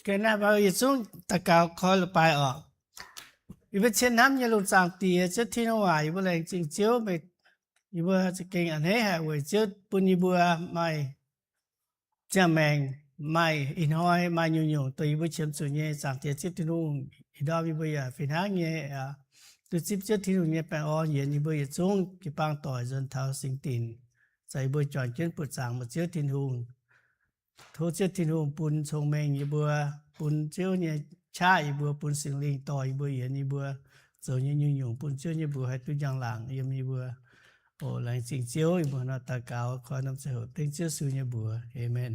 Gengh naaiv mbuo yietc zungv daux gaux koi la'baaix oc. Yie mbuo cien hnamv nyei lungh zaangc Diex, Ziouv Tin-Hungh aac, yie mbuo laengz zingh Ziouv meih, yie mbuo za'gengh a'hneiv haic weic Ziouv bun yie mbuo maaih ziangh maengc, maaih ih hnoi, maaih nyungc-nyungc dongh yie mbuo qiemx zuqc nyei. Zaangc Diex Ziouv Tin-Hungh, ih ndorm yie mbuo yaac fih hnangv nyei, duqv zipv Ziouv Tin-Hungh nyei baengh orn yienx yie mbuo yietc zungv jiu-baang doic nzuonx taux singx dinc, za'gengh yie mbuo juangc jienv buoqc zaangc meih Ziouv Tin-Hungh. Tov Ziouv Tin-Hungh bun cong-mengh yie mbuo, bun Ziouv nyei qaqv yie mbuo, bun Singx Lingh dorh yie mbuo, yienx yie mbuo zoux nyei nyungc-nyungc bun Ziouv nyei mbuox haih duqv njang-laangc yiem yie mbuo. O laengz zingh Ziouv, yie mbuo nor daux gaux koi norm ziangh hoc dengv Ziouv Yesu nyei mbuox. Aamen.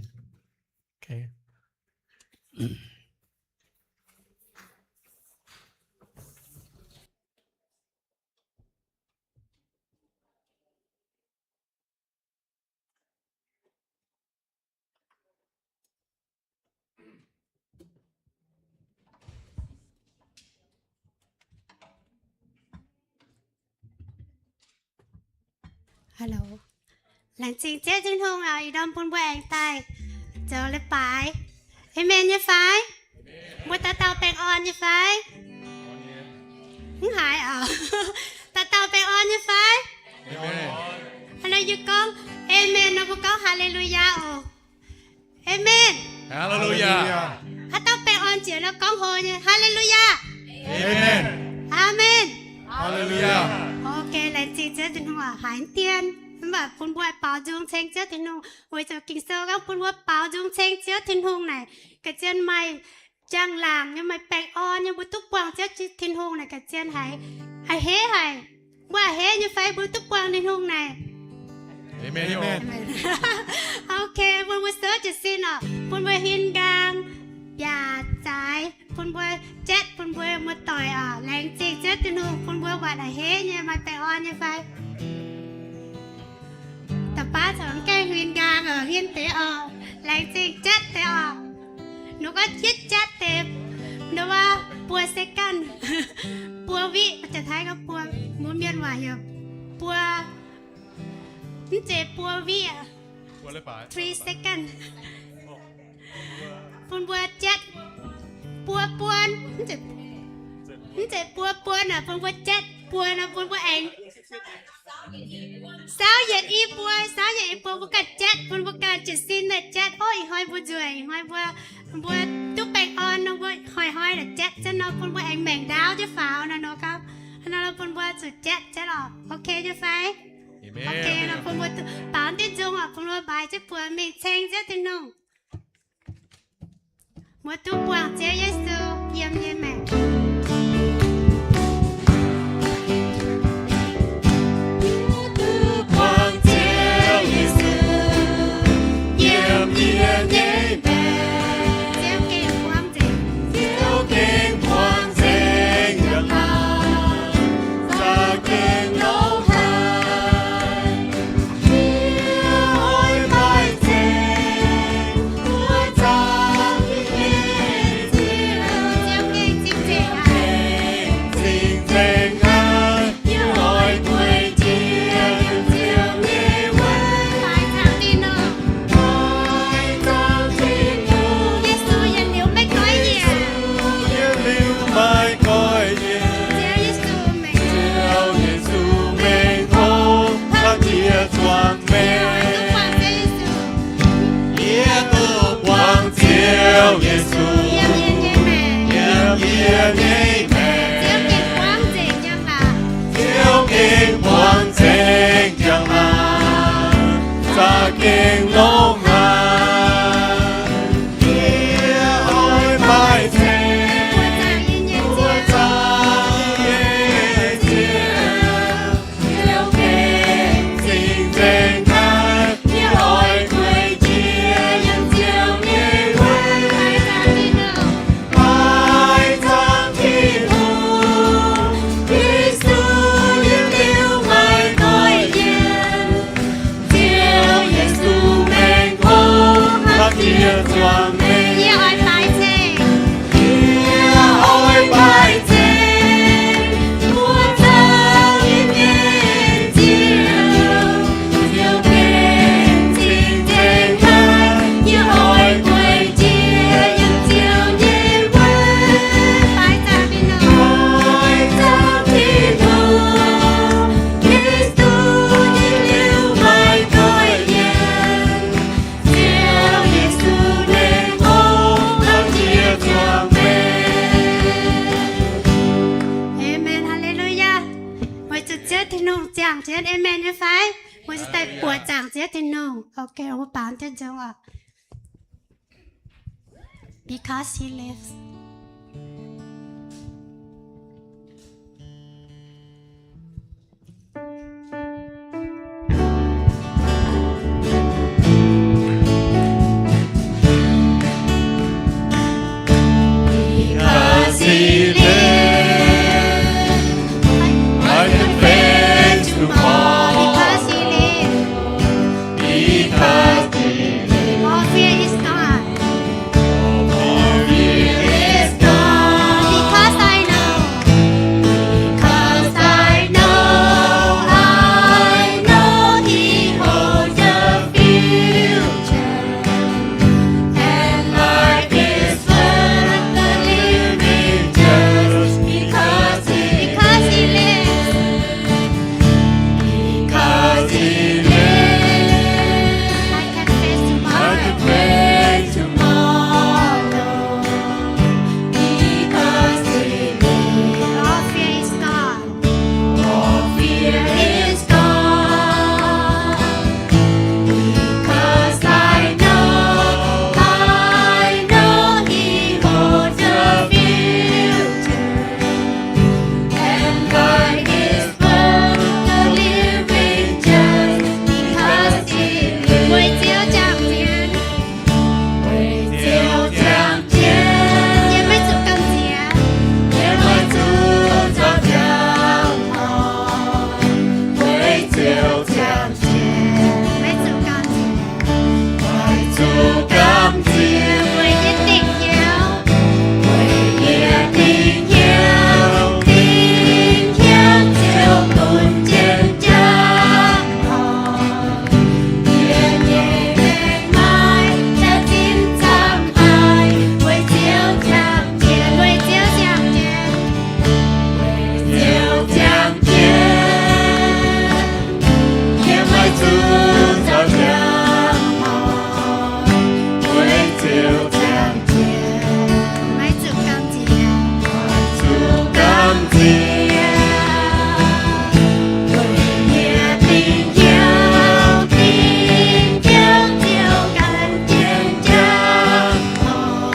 Hello. Laengz zingh Ziouv Tin-Hungh oc, ih ndorm bun mbuo aengx daaih zoux leiz-baaix. Aamen nyei fai? Mbuo dauh dauh baengh orn nyei fai? Mv haiz oc. Dauh dauh baengh orn nyei fai? Hnangv nor yie gorngv aamen nor, mbuo gorngv Haa^le^lu^yaa oc. Aamen. Haa^le^lu^yaa. Haaix dauh baengh orn jiex nor gorngv hlo nyei, Haa^le^lu^yaa. Aamen. Aamen. Haa^le^lu^yaa. Ok, laengz zingh Ziouv Tin-Hungh oc, haiz dien, mv baac bun mbuo baaux nzung ceng Ziouv Tin-Hungh, weic zuqc Ging-Sou gorngv bun mbuo baaux nzung ceng Ziouv Tin-Hungh naaic, ga'zien maaih njang-laangc nyei, maaih baengh orn nyei, mbuo duqv buangh Ziouv Tin-Hungh naaic ga'zien haiz, a'hneiv haic. Mbuo a'hneiv nyei fai mbuo duqv buangh Tin-Hungh naaic? Aamen. Ok, bun mbuo souv jiez sin oc, bun mbuo huin nqaang, yaac zaaix bun mbuo, jatv bun mbuo muoz-doic oc. Laengz zingh Ziouv Tin-Hungh bun mbuo waanc a'hneiv nyei, maaih baengh orn nyei fai? Da'baav corc mv gaengh huin nqaang oc, huin deix oc. Laengz zingh jatv deix oc. Nor gorngv jitv jatv deix, nor wuov buo second, buo wiqv, Janx-Taiv gorngv buo, mbuo Mienh waac heuc buo, mv zeiz buo wiqv, three second. Bun mbuo jatv buo buon, mv zeiz buo buon aac, bun mbuo jatv buo nor bun mbuo aengx saauv yietc i buo, saauv yietc i buo mbuo ganh jatv, bun mbuo ganh jiez sin daaih jatv. Ov, ih hnoi mbuo nzueic, ih hnoi mbuo, mbuo duqv baengh orn nor, mbuo hnoi-hnoi daaih jatv jienv nor bun mbuo aengx maengc ndaauv jienv faaux nor, nor gauh, nor bun mbuo zuqc jatv jienv oc. Ok nyei fai? Ok, nor bun mbuo baaux diqv nzung oc, bun mbuo mbaix jienv buoz mingh ceng Ziouv Tin-Hungh. Mbuo duqv buangh Ziouv Yesu yiem nyei maengc. Duqv buangh Ziouv Yesu yiem yie nyei maengc. Ziouv gengh buangh nzengc. Ziouv gengh buangh nzengc yiem naaiv. Za'gengh longx haic. Yie oix maaih zingh, mbuo zaangc nyei Ziouv. Zingh nzengc aqv. Yie oix gueic jiex Ziouv nyei wuonh. Maaih zaangc Tin-Hungh. Yesu yiem liuz maiv goiv yienc. Yesu yiem liuz maiv goiv yienc. Ziouv Yesu mengh. Ziouv Yesu mengh hlo, dangh jiex zuangx mengh. Yie duqv buangh Ziouv Yesu yiem yie nyei maengc. Ziouv gengh buangh nzengc njang-laangc. Ziouv gengh buangh nzengc njang-laangc. Za'gengh longx haic. Yie oix maaih zingh, mbuo zaangc yie nyei Ziouv. Ziouv gengh zingh nzengc naaiv, yie oix gueic jiex yiem Ziouv nyei wuonh. Maaih zaangc Tin-Hungh, Yesu yiem liuz maiv goiv yienc. Ziouv Yesu mengh Tin-Hungh. Okay, mbuo baamz jienv nzung oc. Because he lives. Because he lives, I can face tomorrow. Because he lives. Because he lives. All fear is gone. All fear is gone. Because I know. Because I know, I know he holds the future. And life is worth the living just because he, because he lives. Because he lives, I can face tomorrow. I can face tomorrow. Because he lives, all fear is gone. All fear is gone. Because I know, I know he holds the future. And life is worth the living just because he lives. Weic Ziouv jangx jienv. Weic Ziouv jangx jienv. Yie maiv zuqc gamh nziex. Yie maiv zuqc zoux ziangh hoc. Weic Ziouv jangx jienv. Maiv zuqc gamh nziex. Maiv zuqc gamh nziex. Weic yie dingc hnyouv. Weic yie dingc hnyouv. Dingc hnyouv Ziouv bun jienv jangx hoc. Yie nyei maengc maiv jaax zinh camv haic, weic Ziouv jangx jienv, weic Ziouv jangx jienv, weic Ziouv jangx jienv. Yie maiv zuqc zoux ziangh hoc, weic Ziouv jangx jienv. Maiv zuqc gamh nziex. Maiv zuqc gamh nziex. Weic yie dingc hnyouv, dingc hnyouv Ziouv gan jienv jangx hoc.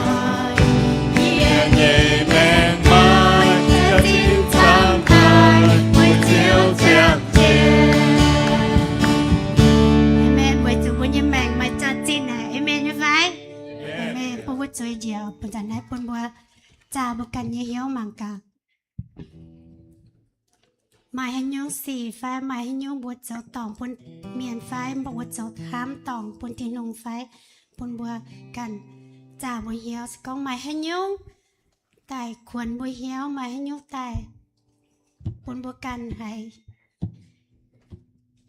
Yie nyei maengc maiv jaax zinh camv haic, weic Ziouv jangx jienv. Aamen. Weic zuqc mbuo nyei maengc maiv jaax zinh haic. Aamen nyei fai? Aamen. Bun mbuo zueiz njiec, bun zanc naaiv bun mbuo zaah mbuo ganh nyei hnyouv mangc gaax. Maaih haaix nyungc sic fai maaih haaix nyungc mbuo zoux dorngc bun mienh fai mbuo zoux hnamv dorngc bun Tin-Hungh fai, bun mbuo ganh zaah mbuo hnyouv. Se gorngv maaih haaix nyungc daaih kuonx mbuo hnyouv, maaih haaix nyungc daaih bun mbuo ganh haiz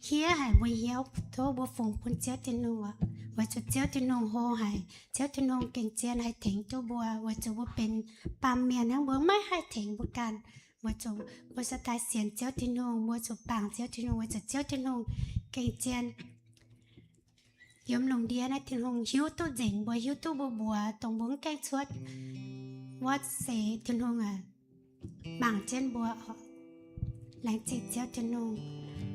hiev haic mbuo hnyouv, tov mbuo fungx bun Ziouv Tin-Hungh oc. Weic zuqc Ziouv Tin-Hungh hlo haic. Ziouv Tin-Hungh gengh zien haih tengx duqv mbuo, weic zuqc mbuo benx baamh mienh hnangv, mbuo maiv haih tengx mbuo ganh. Weic zuqc mbuo se daaih sienx Ziouv Tin-Hungh, mbuo zuqc bangc Ziouv Tin-Hungh, weic zuqc Ziouv Tin-Hungh gengh zien yiem lungh ndiev naaiv Tin-Hungh hiuv duqv nzengc mbuo, hiuv duqv mbuo mbuox dongh mbuo mv gaengh cuotv wuov seix Tin-Hungh mangc jienv mbuo oc. Laengz zingh Ziouv Tin-Hungh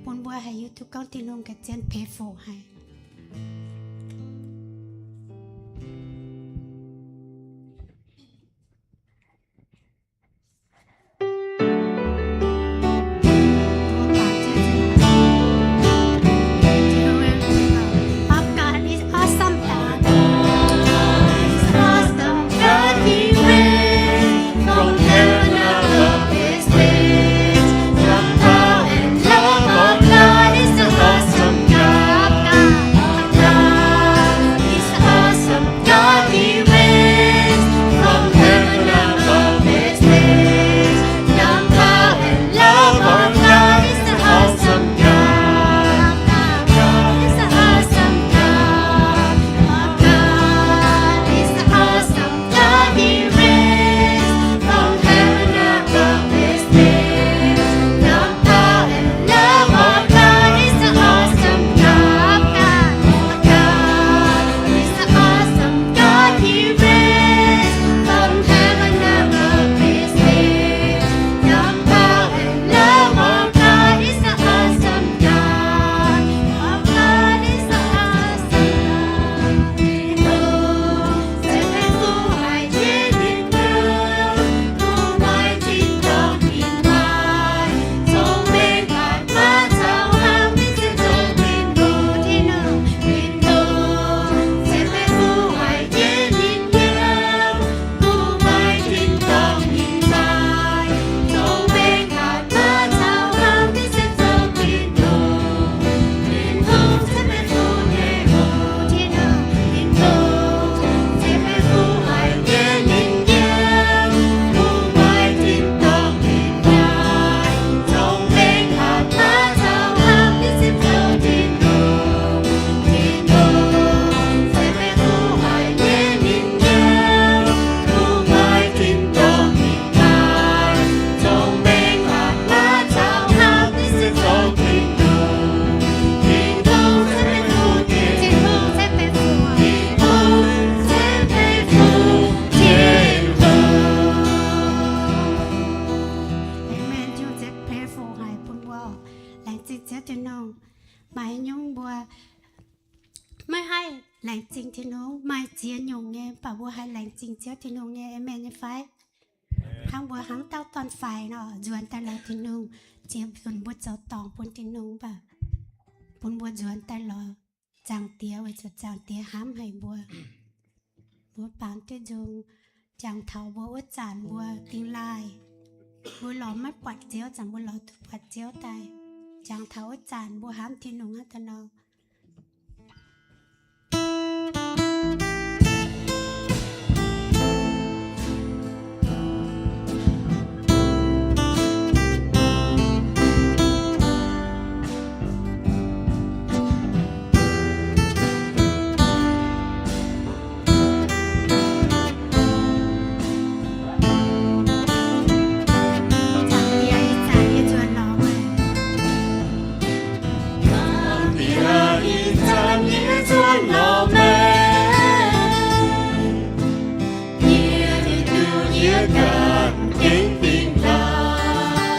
bun mbuo haih hiuv duqv gorngv Tin-Hungh ga'zien peix fuc haic. Tin-Hungh maaih ziex nyungc nyei, mv baac mbuo haih laengz zingh Ziouv Tin-Hungh nyei. Aamen nyei fai? Hnangv mbuo hnangv dauh dorn-faix nor, nzuonx daaih lorz Tin-Hungh, ziex nzunc mbuo zoux dorngc bun Tin-Hungh, mv baac bun mbuo nzuonx daaih lorz Zaangc Diex, weic zuqc Zaangc Diex hnamv haic mbuo. Mbuo baamz duqv nzung, jangx taux mbuo wuov zanc mbuo dingh laaih, mbuo lorz maiv buatc Ziouv, zanc mbuo lorz duqv buatc Ziouv daaih. Jangx taux wuov zanc mbuo hnamv Tin-Hungh hnangv haaix nor. Zaangc Diex, ih zanc yie nzuonx lorz meih. Zaangc Diex, ih zanc yie nzuonx lorz meih. Yie hiuv duqv yie ganh gengh dingh laaih.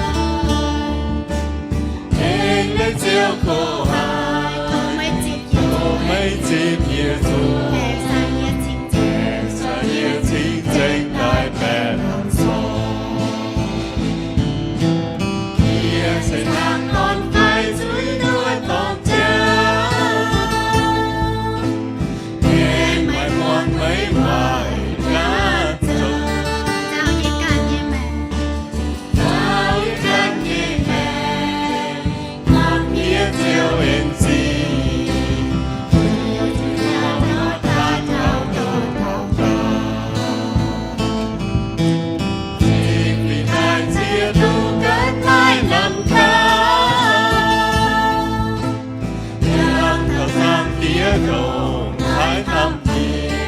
Aengx leih Ziouv go haic, tov meih zipv yie zuqc, aengx cingx, aengx cingx zengc daaih baeqc longc corc. Yie se hnangv dorn-faix zuiz nduov dorngx jaax, aengx maaih muangx meih waaic naaiv zoux. Nzauh yie ganh nyei maengc, nzauh yie ganh nyei maengc, hnamv yie Ziouv en zingh. Yie taux taux taux taux taux, zingh fih daaih ziex duqv ganh maaih lamh kaux. Jangx taux Zaangc Diex ndongc haaix hnamv yie,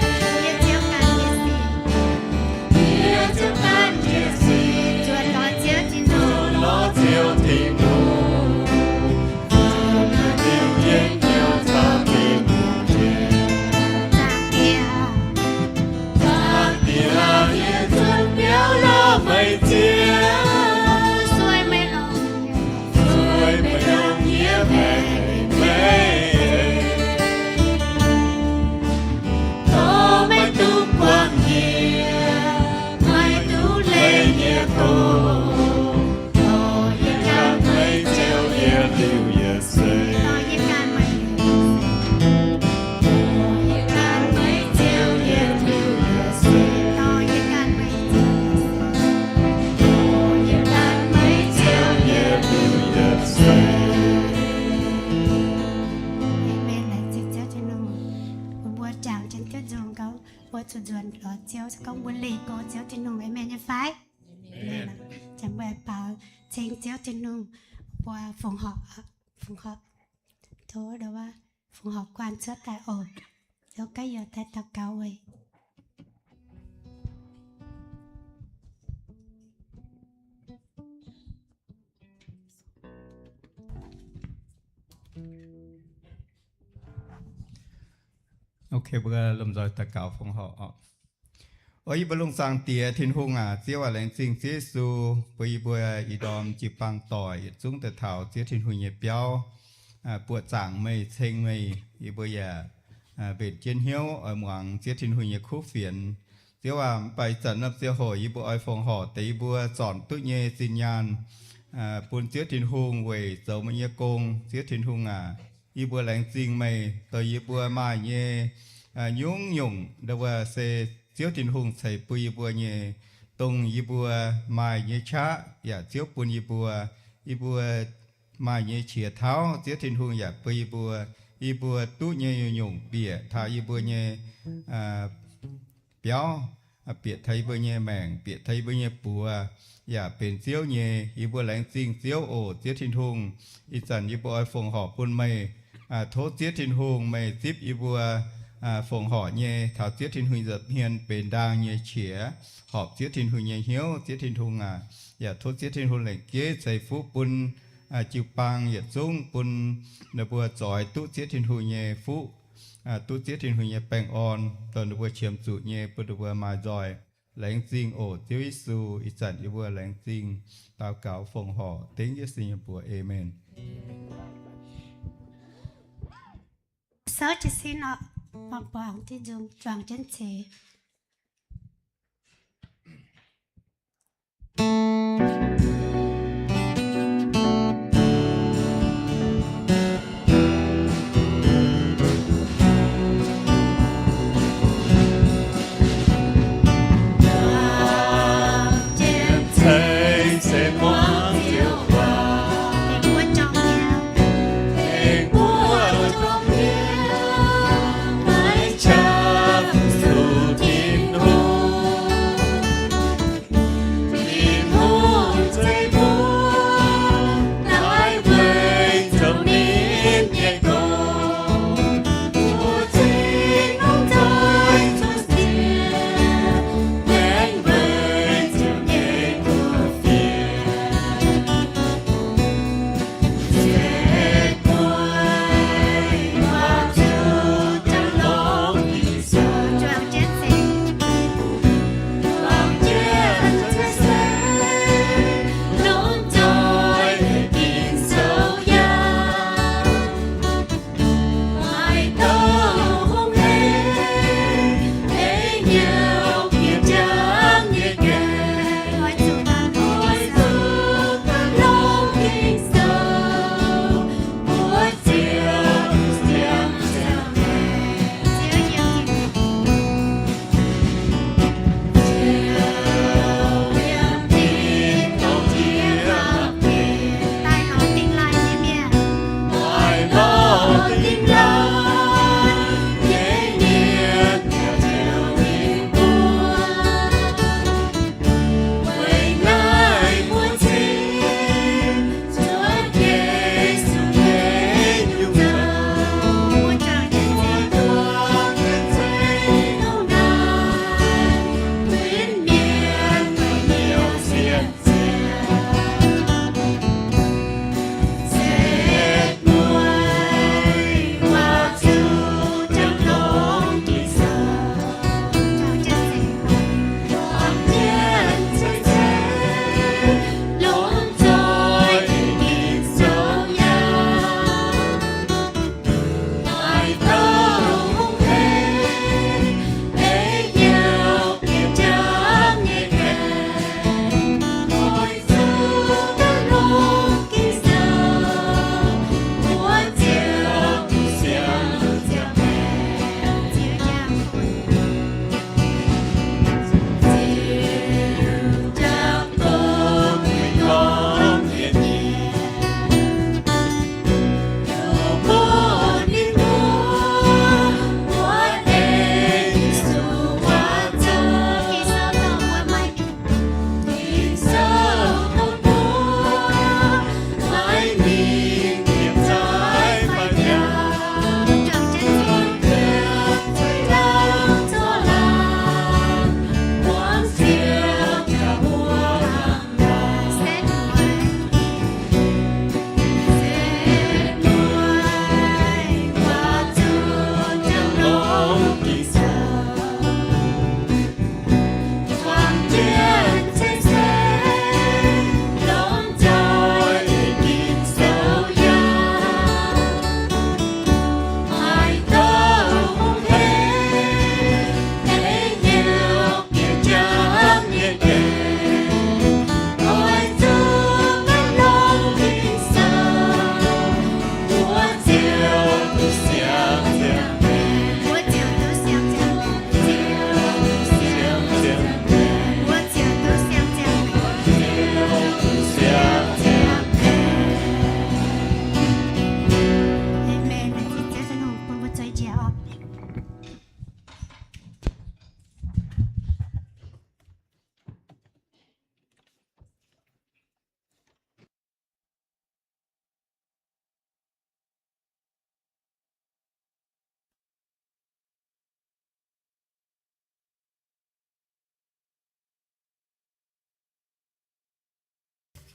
yie Ziouv ganh nyei sic, yie Ziouv ganh nyei sic, nzuonx lorz Ziouv Tin-Hungh, nzuonx lorz Ziouv Tin-Hungh, nzuonx liuz yie Ziouv caux Tin-Hungh njiec. Zaangc Diex, Zaangc Diex, yie nzuonx biauv lorz meih Ziouv, sueih meih longc, sueih meih longc yie maengc meih. Tov meih duqv buangh yie, meih duqv leih yie go. Dorh yie ganh meih Ziouv, yie liuh yie seix. Dorh yie ganh meih Ziouv, yie liuh yie seix. Dorh yie ganh meih Ziouv, dorh yie ganh meih Ziouv, yie liuh yie seix. Aamen. Laengz zingh Ziouv Tin-Hungh. Mbuo, mbuo jangx jienv duqv nzung gorngv mbuo zuqc nzuonx lorz Ziouv, gorngv mbuo leih go Ziouv Tin-Hungh. Aamen nyei fai? Aamen. Jangx mbuo baaux ceng Ziouv Tin-Hungh, mbuo fongc horc, fongc horc, tov fongc horc guanh cuotv daaih oc. Zoux gaax yaac daaih daux gaux weic. Ok, mbuo lomh nzoih daux gaux fongc horc oc. O yie mbuo lungh zaangc Diex Tin-Hungh aac, Ziouv aac, laengz zingh Ziouv Yesu bun yie mbuo ih ndorm jiu-baang doic yietc zungv daaih taux Ziouv Tin-Hungh nyei biauv, buoqc zaangc meih, ceng meih. Yie mbuo yaac mbenc jienv hnyouv oix muangx Ziouv Tin-Hungh nyei kuv fienx. Ziouv aac, mv baac ih zanc norm ziangh hoc yie mbuo oix fongc horc deix yie mbuo zornc duqv nyei zinh nyaanh bun Ziouv Tin-Hungh weic zoux meih nyei gong. Ziouv Tin-Hungh aac, yie mbuo laengz zingh meih, douh yie mbuo maaih nyei nyungc-nyungc ndau wuov se Ziouv Tin-Hungh ceix bun yie mbuo nyei, dongh yie mbuo maaih nyei qaqv yaac Ziouv bun yie mbuo. Yie mbuo maaih nyei qiex tauv Ziouv Tin-Hungh yaac bun yie mbuo. Yie mbuo duqv nyei nyungc-nyungc bieqc taux yie mbuo nyei biauv, bieqc taux yie mbuo nyei maengc, bieqc taux yie mbuo nyei buoz, yaac benx Ziouv nyei. Yie mbuo laengz zingh Ziouv oc. Ziouv Tin-Hungh, ih zanc yie mbuo oix fongc horc bun meih. Tov Ziouv Tin-Hungh meih zipv yie mbuo fongc horc nyei taux Ziouv Tin-Hungh nza'hmien benx ndaang nyei qiex, horpc Ziouv Tin-Hungh nyei hnyouv. Ziouv Tin-Hungh aac, yaac tov Ziouv Tin-Hungh lengc jeiv ceix fuqv bun jiu-baang yietc zungv, bun ninh mbuo zoix duqv Ziouv Tin-Hungh nyei fuqv, duqv Ziouv Tin-Hungh nyei baengh orn, dongh ninh mbuo qiemx zuqc nyei, bun ninh mbuo maaih nzoih. Laengz zingh oc Ziouv Yesu. Ih zanc yie mbuo laengz zingh, daux gaux fongc horc dengv Yesu nyei mbuox. Aamen. Souv jiez sin oc. Buangh buangh Tin-Hungh juangc jienv ceix.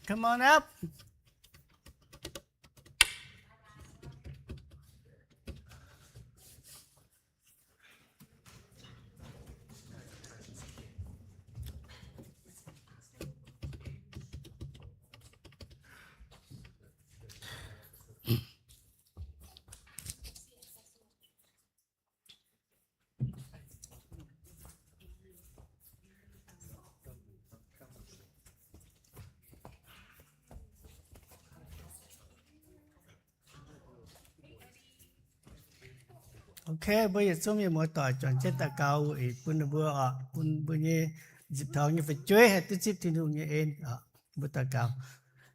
Come on up. Ok, mbuo yietc zungv mienh muoz-doic juangc jienv daux gaux wuov eix bun ninh mbuo oc, bun mbuo nyei nzipc torngx nyei fu'jueiv haih duqv zipv Tin-Hungh nyei en oc. Mbuo daux gaux.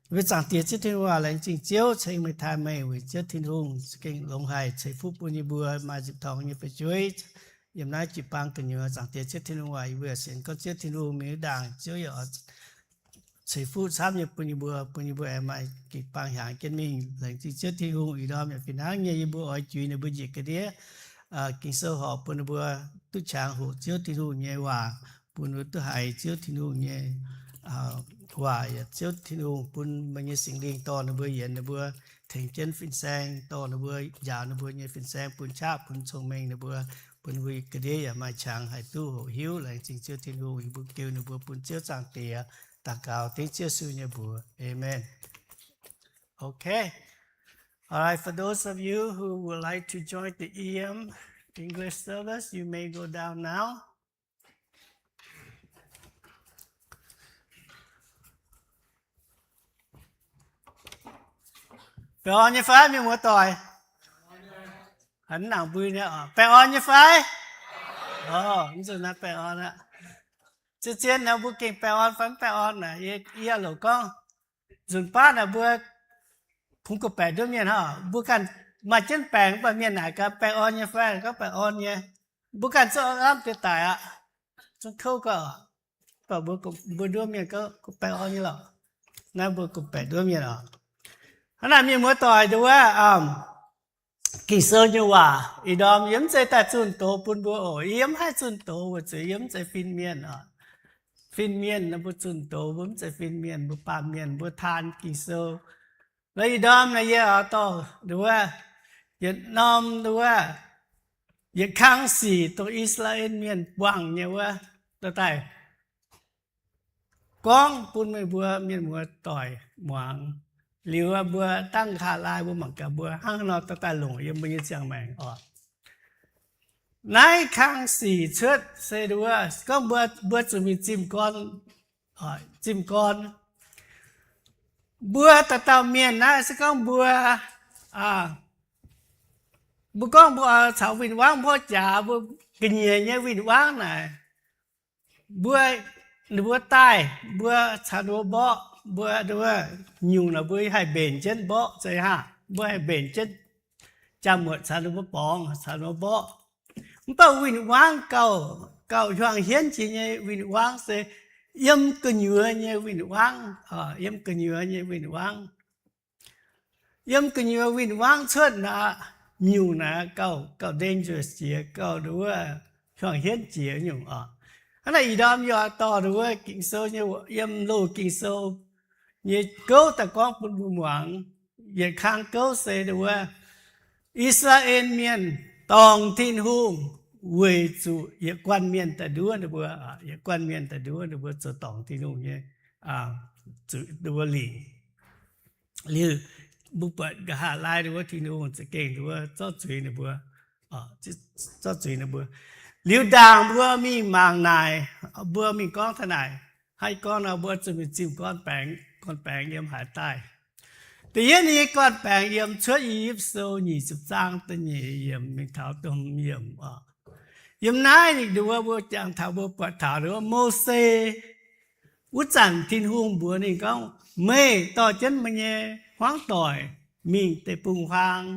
Mbuo Zaangc Diex Ziouv Tin-Hungh aac, laengz zingh Ziouv ceix meih taaih meih weic Ziouv Tin-Hungh za'gengh longx haic ceix fuqv bun yie mbuo maaih nzipc torngx nyei fu'jueiv yiem naaiv jiu-baang gu'nyuoz. Zaangc Diex Ziouv Tin-Hungh aac, yie mbuo sienx gorngv Ziouv Tin-Hungh mingh wuov ndaangc Ziouv yaac oix ceix fuqv camv nyei bun yie mbuo, bun yie mbuo aengx maaih jiu-baang hiaangx jienv mingh. Laengz zingh Ziouv Tin-Hungh. Ih ndorm yaac fih hnangv nyei, yie mbuo oix juix ninh mbuo njiec ga'ndiev Ging-Sou horpc bun ninh mbuo duqv qangx hoqc Ziouv Tin-Hungh nyei waac, bun ninh mbuo duqv haiz Ziouv Tin-Hungh nyei waac, yaac Ziouv Tin-Hungh bun meih nyei Singx Lingh dorh ninh mbuo yienx ninh mbuo, tengx jienv fin-saeng dorh ninh mbuo, njaaux ninh mbuo nyei fin-saeng, bun qaqv bun cong-mengh ninh mbuo, bun ninh mbuo ga'ndiev yaac maaih qangx haih duqv hoqc hiuv. Laengz zingh Ziouv Tin-Hungh. Yie mbuo geu ninh mbuo bun Ziouv Zaangc Diex, daux gaux dengv Ziouv Yesu nyei mbuox. Aamen. Okay. All right, for those of you who would like to join the E M English service, you may go down now. Baengh orn nyei fai, mienh muoz-doic? Hnangv naaic mbui nyei, baengh orn nyei fai? Ov, mv zuqc naaiv baengh orn aqv. Zien-zien naaic mbuo gengh baengh orn fai mv baengh orn naaic, yie louc gorngv, nzunc baav naaic mbuo kungx gorngv-baeqc nduov mienh hnangv. Mbuo ganh maaih jienv baengc, mv baac mienh naaic gaax baengh orn nyei fai, gorngv baengh orn nyei. Mbuo ganh zungv lamh deix daic aqv, zungv kouv gau. Mv baac mbuo nduov mienh gorngv baengh orn nyei lorqc. Naaiv mbuo gorngv-baeqc nduov mienh oc. Hnangv naaic mienh muoz-doic nduov, Ging-Sou nyei waac ih ndorm yie mv zeiz daaih zunh doz bun mbuo oc. Yie mv haih zunh doz weic zuqc yie mv zeiz fin-mienh oc. Fin-mienh naaic mbuo zunh doz, mbuo mv zeiz fin-mienh, mbuo baamh mienh, mbuo taan Ging-Sou. Naaiv ih ndorm naaic yie oix dorh nduov, yietc norm nduov, yietc kang sic dongh I^saa^laa^en Mienh buangh nyei wuov, dorh daaih gorngv bun meih mbuo mienh muoz-doic muangx. Liuz mbuo dangh nqa'haav laai mbuo mangc gaax mbuo hnangv haaix nor dorh daaih longc yiem mbuo nyei ziangh maengc oc. Naaiv kang sic cuotv se nduov, gorngv mbuo, mbuo zuqc mingh zimh gorn, zimh gorn. Mbuo dauh dauh mienh naaiv se gorngv mbuo, mbuo gorngv mbuo caux win-wangv mborqv jaax, mbuo ga'nyiec nyei win-wangv naaic, mbuo, ninh mbuo daaih, mbuo caux ninh mbuo mborqv, mbuo, mbuo nyungc naaic mbuo haih mbenc jienv mborqv, zeiz haah? Mbuo haih mbenc jienv jaa-muotc caux ninh mbuo borngz, caux ninh mbuo mborqv. Mv baac win-wangv gauh, gauh hiuang hienv jiex nyei win-wangv se yiem gu'nyuoz nyei win-wangv, yiem gu'nyuoz nyei win-wangv. Yiem gu'nyuoz win-wangv cuotv naaic, nyungc naaic gauh, gauh dangerous jiex, gauh nduov hiuang hienv jiex nyungc oc. Hnangv naaic ih ndorm yie oix dorh nduov Ging-Sou nyei, yiem loz Ging-Sou nyei gouv daaih gorngv bun mbuo muangx. Yietc kang gouv se nduov, I^saa^laa^en Mienh dorngc Tin-Hungh weic zuqc yietc guanh mienh daaih nduov ninh mbuo, yietc guanh mienh daaih nduov ninh mbuo zoux dorngc Tin-Hungh nyei, zuqc ninh mbuo lingc. Liuz mbuo buatc nqa'haav laai ninh mbuo Tin-Hungh za'gengh ninh mbuo zorqv zuiz ninh mbuo, zorqv zuiz ninh mbuo. Liuz ndaangc mbuo mingh mangc naaic, mbuo mingh gorngv taux naaic, hnangv gorngv nor mbuo zuqc mingh zimh gorn baengx, gorn baengx yiem haaix daaih. Da'yietv ninh nyei gorn baengx yiem Cuotv I^yipv Sou nyic ziepc zaang da'nyeic yiemc mingh taux domh yiemc oc. Yiem naaiv ninh nduov mbuo jangx taux mbuo buatc taux nduov Mose. Wuov zanc Tin-Hungh mbuox ninh gorngv, meih dorh jienv meih nyei hmuangv doic mingh deic-bung-huaang,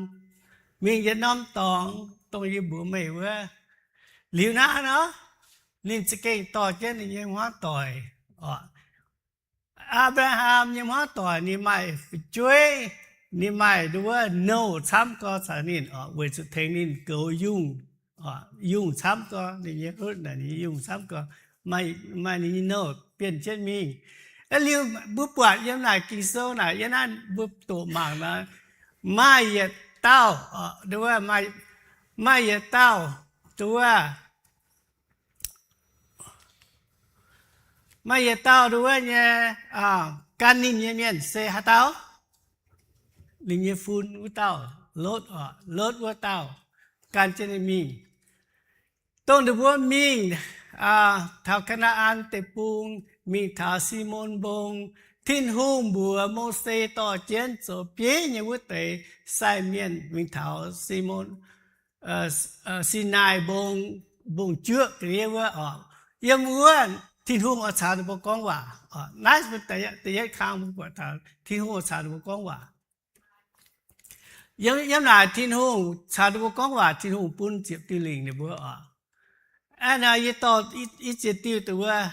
mingh yietc norm dorngx dongh yie mbuox meih wuov. Liuz naaiv nor, ninh za'gengh dorh jienv ninh nyei hmuangv doic oc. Apc^laa^ham nyei hmuangv doic ninh maaih fu'jueiv, ninh maaih nduov nouh camv gau caux ninh oc, weic zuqc tengx ninh goux yungh, yungh camv gau, ninh nyei hutv naaic ninh nyei yungh camv gau, maaih ninh nyei nouh bienh jienv mingh. Liuz mbuo buatc yiem naaic Ging-Sou naaic, yiem naaiv mbuo doqc mangc nor, maaih yietc dauh, nduov, maaih yietc dauh, nduov, maaih yietc dauh nduov nyei, gan ninh nyei mienh se haaix dauh? Ninh nyei fun wuov dauh, Lotv oc, Lotv wuov dauh gan jienv ninh mingh. Dongh ninh mbuo mingh taux Kaa^naa^an Deic-Bung, mingh taux Simon Mbong, Tin-Hungh mbuox Mose dorh jienv zoux bieiv nyei wuov deix sai mienh mingh taux Simon Sinaai Mbong, mbong-juoqv da'yietv wuov oc. Yiem wuov Tin-Hungh oix caux ninh mbuo gorngv waac. Naaiv da'yietv kang mbuo buatc taux Tin-Hungh oix caux ninh mbuo gorngv waac. Yiem naaic Tin-Hungh caux ninh mbuo gorngv waac, Tin-Hungh bun ziepc diuh lingc ninh mbuo oc. Aa, naaiv yie dorh i ziex diuh dongh wuov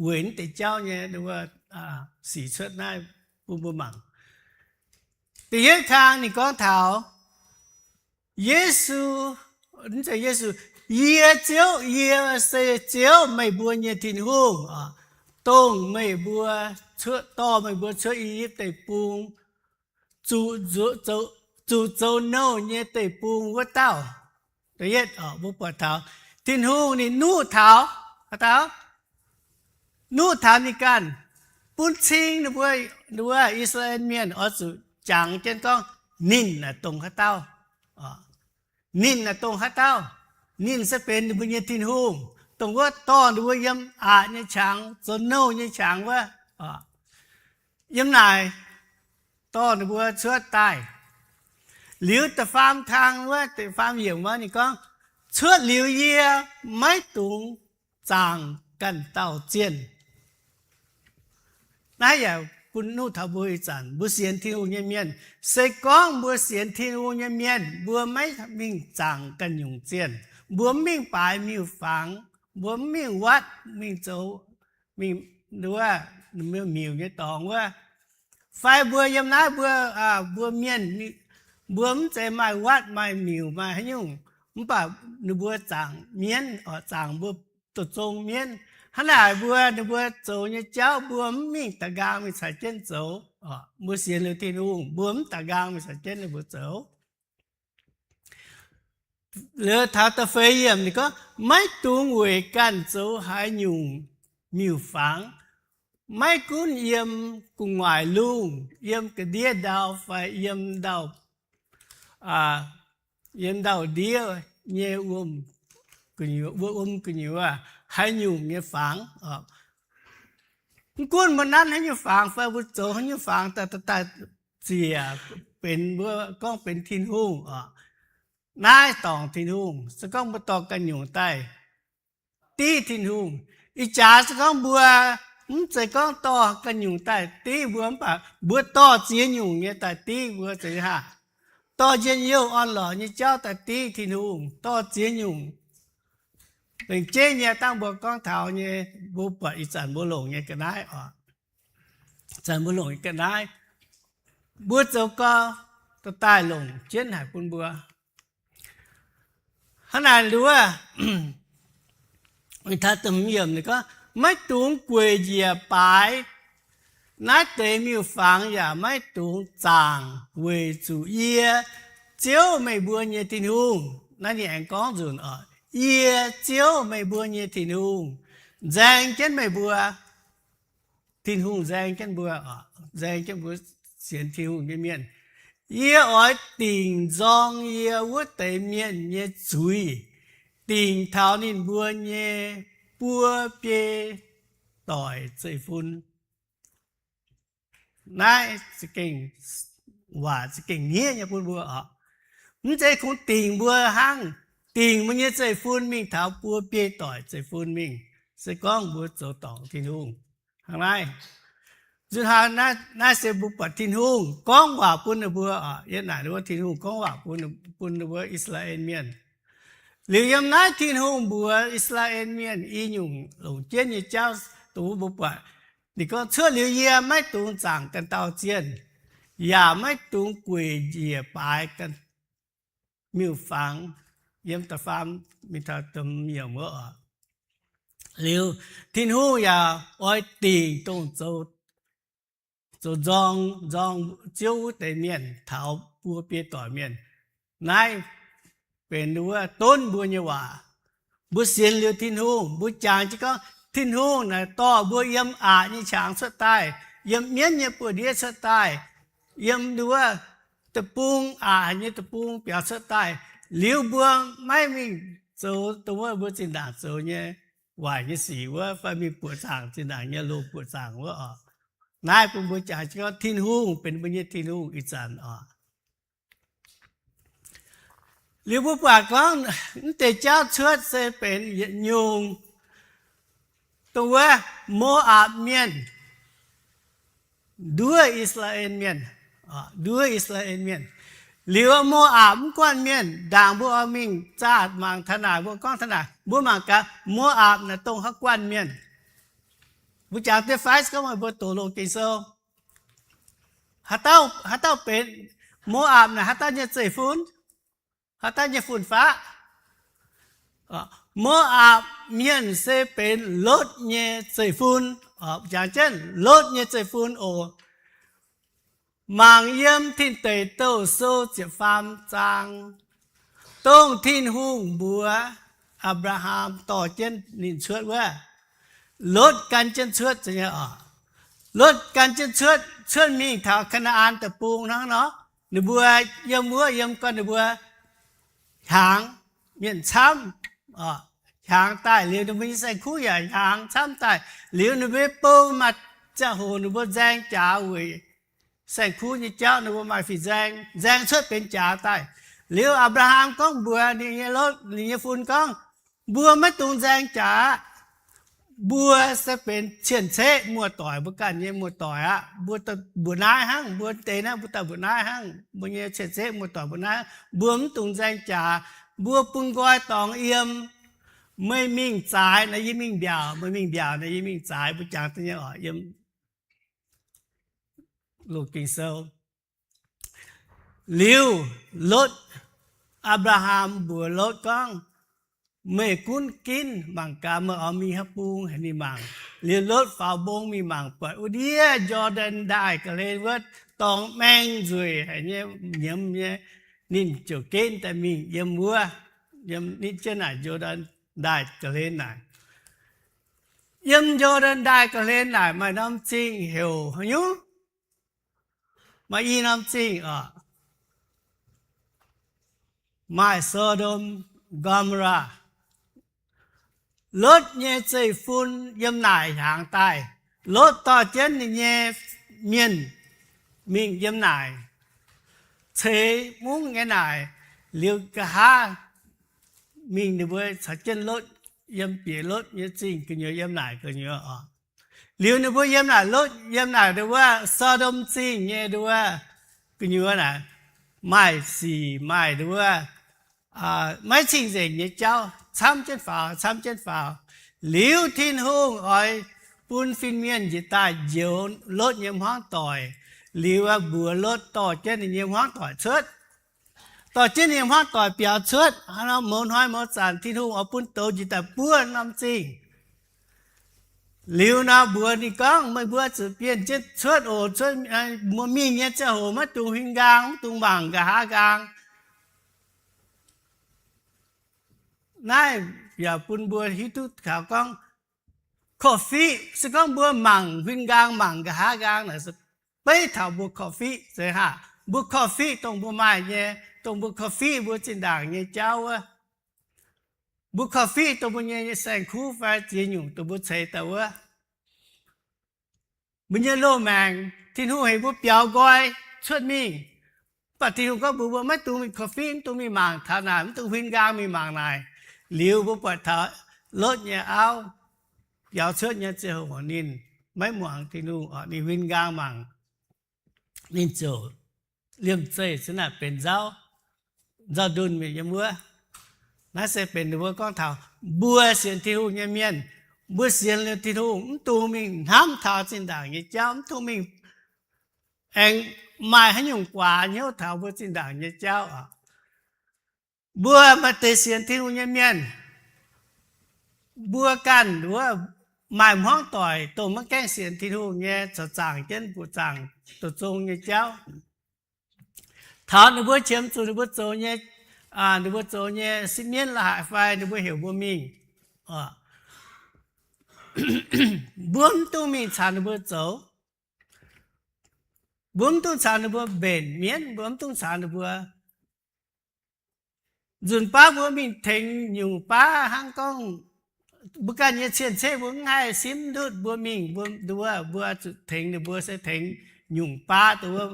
weic naaiv deix jauv nyei wuov sic cuotv naaiv bun mbuo mangc. Da'yietv kang ninh gorngv taux Yesu, Yesu, Yie Ziouv, yie se Ziouv, meih mbuo nyei Tin-Hungh, dongh meih mbuo cuotv, dorh meih mbuo cuotv I^yipv Deic-Bung, zuqc zoux nouh nyei deic-bung wuov dauh. Da'yietv, mbuo buatc taux Tin-Hungh ninh nuqv taux, haaix dauh? Nuqv taux ninh ganh, bun cing ninh mbuo, wuov I^saa^laa^en Mienh oix zuqc jangx jienv gorngv ninh naaic dongh haaix dauh. Ninh naaic dongh haaix dauh? Ninh se benx ninh mbuo nyei Tin-Hungh, dongh wuov dorh ninh mbuo yiem aqc nyei qangx, zoux nouh nyei qangx wuov. Yiem naaic dorh ninh mbuo cuotv daaih. Liuz da'faam kang wuov, da'faam yiemc wuov ninh gorngv, Cuotv liuz yie, maiv dungx zaangc ganh dauh zienh. Naaiv yaac bun nuqv taux mbuo ih zanc mbuo sienx Tin-Hungh nyei mienh. Se gorngv mbuo sienx Tin-Hungh nyei mienh, mbuo maiv mingh zaangc ganh nyungc zienh, mbuo mv mingh baaix miuc-fangx, mbuo mv mingh watv mingh zoux, mingh wuov miuc nyei dorngx wuov. Fai mbuo yiem naaiv mbuo, mbuo mienh, mbuo mv zeiz maaih watv maaih miuc maaih haaix nyungc, mv baac ninh mbuo zaangc mienv, zaangc mbuo doqc zong mienv. Hnangv naaic mbuo, ninh mbuo zoux nyei jauv mbuo mv mingh da'nqaang mingh caux jienv zoux. Mbuo sienx liuz Tin-Hungh, mbuo mv da'nqaang mingh caux jienv ninh mbuo zoux. Liuz taux da'feix yiemc ninh gorngv, Maiv dungx weic ganh zoux haaix nyungc miuc-fangx, maiv gunv yiem gu'nguaaic lungh, yiem ga'ndiev ndau fai yiem ndau, yiem ndau-ndiev nyei wuom gu'nyuoz, wuom gu'nyuoz, haaix nyungc nyei fangx. Mv gunv mbuo nanv haaix nyungc fangx fai mbuo zoux haaix nyungc fangx daaih, daaih ziec benx mbuo gorngv benx Tin-Hungh oc. Naaiv dorngc Tin-Hungh. Se gorngv mbuo dorh ganh nyungc daaih div Tin-Hungh, ih jaax se gorngv mbuo mv zeiz gorngv dorh ganh nyungc daaih div mbuo, mv baac mbuo dorh ziex nyungc nyei daaih div mbuo zeiz haah? Dorh njien-youh orn-lorqc nyei jauv daaih div Tin-Hungh, dorh ziex nyungc. Lengc jeiv nyei dangh mbuo gorngv taux nyei, mbuo buatc ih zanc mbuo longc nyei ga'naaiv oc. Ih zanc mbuo longc nyei ga'naaiv, mbuo zoux gau, dorh daaih longc jienv haic bun mbuo. Hnangv naaic nduov, maiv dungx gueic njiec baaix naaiv deix miuc-fangx, yaac maiv dungx zaangc, weic zuqc yie, Ziouv, meih mbuo nyei Tin-Hungh. Naaiv ninh aengx gorngv nzunc oc, yie, Ziouv, meih mbuo nyei Tin-Hungh, nzaeng jienv meih mbuo. Tin-Hungh nzaeng jienv mbuo, nzaeng jienv mbuo sienx Tin-Hungh nyei mienh. Yie oix dingc nzorng yie wuov deix mienh nyei zuiz, dingc taux ninh mbuo nyei buo biei doic zeiv-fun. Naaiv za'gengh waac za'gengh hniev nyei bun mbuo oc. Mv zeiz kungx dingc mbuo hnangv, dingc mbuo nyei zeiv-fun mingh taux buo biei doic zeiv-fun mingh, se gorngv mbuo zoux dorngc Tin-Hungh. Hnangv naaiv, nzunc haaix naaiv se mbuo buatc Tin-Hungh gorngv waac bun ninh mbuo oc. Yiem naaic wuov Tin-Hungh gorngv waac bun, bun ninh mbuo I^saa^laa^en Mienh. Liuz yiem naaiv Tin-Hungh mbuox I^saa^laa^en Mienh i nyungc longc jienv nyei jauv, dongh wuov mbuo buatc ninh gorngv, Cuotv liuz yie maiv dungx zaangc ganh dauh zienh, yaac maiv dungx gueic njiec baaix ganh miuc-fangx. Yiem da'faam mingh taux da'hmz yiemc wuov oc. Liuz Tin-Hungh yaac oix dingc dongh zoux, zoux nzorng, nzorng Ziouv wuov deix mienh taux buo biei doic mienh. Naaiv benx wuov donv mbuo nyei waac. Mbuo sienx liuz Tin-Hungh, mbuo jangx jienv gorngv Tin-Hungh naaic dorh mbuo yiem aqc nyei qangx cuotv daaih, yiem mienv nyei buoz-ndiev cuotv daaih, yiem wuov deic-bung, aqc haic nyei deic-bung biaux cuotv daaih, liuz mbuo maiv mingh zoux dongh wuov mbuo zinh ndaangc zoux nyei waaic nyei sic wuov, fai mingh buoqc zaangc zinh ndaangc nyei loz buoqc zaangc wuov oc. Naaiv bun mbuo jangx jienv gorngv Tin-Hungh benx mbuo nyei Tin-Hungh ih zanc oc. Liuz mbuo buatc gorngv mv deix jauv cuotv se benx yietc nyungc, dongh wuov Mo^apc Mienh nduov I^saa^laa^en Mienh, nduov I^saa^laa^en Mienh. Liuz Mo^apc mv guanh mienh, ndaangc mbuo oix mingh zaah mangc taux naaic, mbuo gorngv taux naaic, mbuo mangc gaax Mo^apc naaic dongh haaix guanh mienh. Mbuo jangx deix fai gorngv meih mbuo doqc loz Ging-Sou, haaix dauh benx Mo^apc naaic, haaix dauh nyei zeiv-fun, haaix dauh nyei fun-faqv? Mo^apc Mienh se benx Lotv nyei zeiv-fun. Jangx jienv Lotv nyei zeiv-fun oc. Mangc yiem Tin Deic Douh Sou ziepc faam zaang, dongh Tin-Hungh mbuox Apc^laa^ham dorh jienv ninh cuotv wuov, Lotv gan jienv cuotv nyei oc. Lotv gan jienv cuotv, cuotv mingh taux Kaa^naa^an Deic-Bung hnangv nor, ninh mbuo yiem wuov yiem gorn ninh mbuo hiaangx mienh camv, hiaangx daaih liuz ninh mbuo nyei saeng-kuv yaac hiaangx camv daaih. Liuz ninh mbuo bou maaih ziangh hoc ninh mbuo nzaeng jaax weic saeng-kuv nyei jauv, ninh mbuo maaih fih nzaeng, nzaeng cuotv benx jaax daaih. Liuz Apc^laa^ham gorngv mbuox ninh nyei Lotv, ninh nyei fun gorngv, mbuo maiv dungx nzaeng jaax aqv. Mbuo se benx cien-ceqv muoz-doic, mbuo ganh nyei muoz-doic aqv. Mbuo mbuoqc naaiv hnangv, mbuo deix naaiv mbuo daaih mbuoqc naaiv hnangv, mbuo nyei cien-ceqv muoz-doic mbuoqc naaiv, mbuo mv dungx nzaeng jaax. Mbuo bun nqoi dorngx yiem. Meih mingh zaaix naaic yie mingh mbiaauc, meih mingh mbiaauc naaic yie mingh zaaix, mbuo jangx da'nyeic oc, yiem loz Ging-Sou. Liuz Lotv, Apc^laa^ham mbuox Lotv gorngv, meih gunv ginv mangc gaax meih oix mingh haaix bung, haiz ninh mangc. Liuz Lotv faaux mbong mingh mangc buatc wuov ndiev Njor^ndaen Ndaaih ga'hlen wuov dorngx maeng nzueic haic nyei, nyiemz nyei. Ninh ziouc ginv daaih mingh yiem wuov, yiem nitv jienv naaic Njor^ndaen Ndaaih ga'hlen naaic. Yiem Njor^ndaen Ndaaih ga'hlen naaic maaih norm zingh heuc haaix nyungc? Maaih i norm zingh oc, maaih So^ndom, Gomolaa. Lotv nyei zeiv-fun yiem naaic hiaangx daaih. Lotv dorh jienv ninh nyei mienh mingh yiem naaic, ceix mungv nyei naaic. Liuz nqa'haav mingh ninh mbuo caux jienv Lotv yiem bieqc Lotv nyei zingh gu'nyuoz, yiem naaic gu'nyuoz oc. Liuz ninh mbuo yiem naaic, Lotv yiem naaic nduov wuov So^ndom zingh nyei nduov wuov gu'nyuoz naaic, maaih sic maaih nduov wuov maiv cing-nzengc nyei jauv camv jienv faaux, camv jienv faaux. Liuz Tin-Hungh oix bun fin-mienh njiec daaih njoux Lotv nyei hmuangv doic. Liuz mbuox Lotv dorh jienv ninh nyei hmuangv doic cuotv. Dorh jienv ninh nyei hmuangv doic biaux cuotv. Mouz hnoi mouz zanc Tin-Hungh oix bun douz njiec daaih buov norm zingh. Liuz nor mbuox ninh gorngv, meih mbuo zuqc bienh jienv cuotv oc. Mbuo mingh nyei ziangh hoc maiv dungx huin nqaang, maiv dungx mangc nqa'haav nqaang. Naaiv yaac bun mbuo hiuv duqv taux gorngv korv-fiqv. Se gorngv mbuo mangc huin nqaang, mangc nqa'haav nqaang naaic, beiv taux mbuo korv-fiqv se haac. Mbuo korv-fiqv dongh mbuo maaih nyei, dongh mbuo korv-fiqv mbuo zinh ndaangc nyei jauv wuov. Mbuo korv-fiqv dongh mbuo nyei saeng-kuv fai ziex nyungc dongh mbuo ceix daaih wuov. Mbuo nyei loz-maengc, Tin-Hungh heuc mbuo biaux nqoi cuotv mingh. Mv baac Tin-Hungh gorngv mbuox mbuo maiv dungx mingh korv-fiqv, mv dungx mingh mangc taux naaic, mv dungx huin nqaang mingh mangc naaic. Liuz mbuo buatc taux Lotv nyei auv biaux cuotv nyei ziangh hoc ninh maiv muangx Tin-Hungh, ninh huin nqaang mangc, ninh ziouc liemh zeih se naaic benx nzauv, nzauv ndunh mingh yiem wuov. Naaiv se benx ninh mbuo gorngv taux mbuo sienx Tin-Hungh nyei mienh, mbuo sienx liuz Tin-Hungh mv dungx mingh hnamv taux zinh ndaangc nyei jauv, mv dungx mingh aengx maaih haaix nyungc guaax hnyouv taux mbuo zinh ndaangc nyei jauv oc. Mbuo maaih deix sienx Tin-Hungh nyei mienh, mbuo ganh wuov maaih hmuangv doic dongh maiv gaengh sienx Tin-Hungh nyei, corc zaangc jienv mbuoqc zaangc doqc zong nyei jauv. Taux ninh mbuo qiemx zuqc ninh mbuo zoux nyei, ninh mbuo zoux nyei sipv mienv la'haic fai ninh mbuo heuc mbuo mingh, mbuo mv dungx mingh caux ninh mbuo zoux. Mbuo mv dungx caux ninh mbuo mbenc mienv, mbuo mv dungx caux ninh mbuo nzunc baav mbuo mingh tengx nyungc baav hnangv gorngv mbuo ganh nyei cien-ceqv mbuo mv haih simv ndutv, mbuo mingh mbuo nduov, mbuo zuqc tengx ninh mbuo se tengx nyungc baav nduov,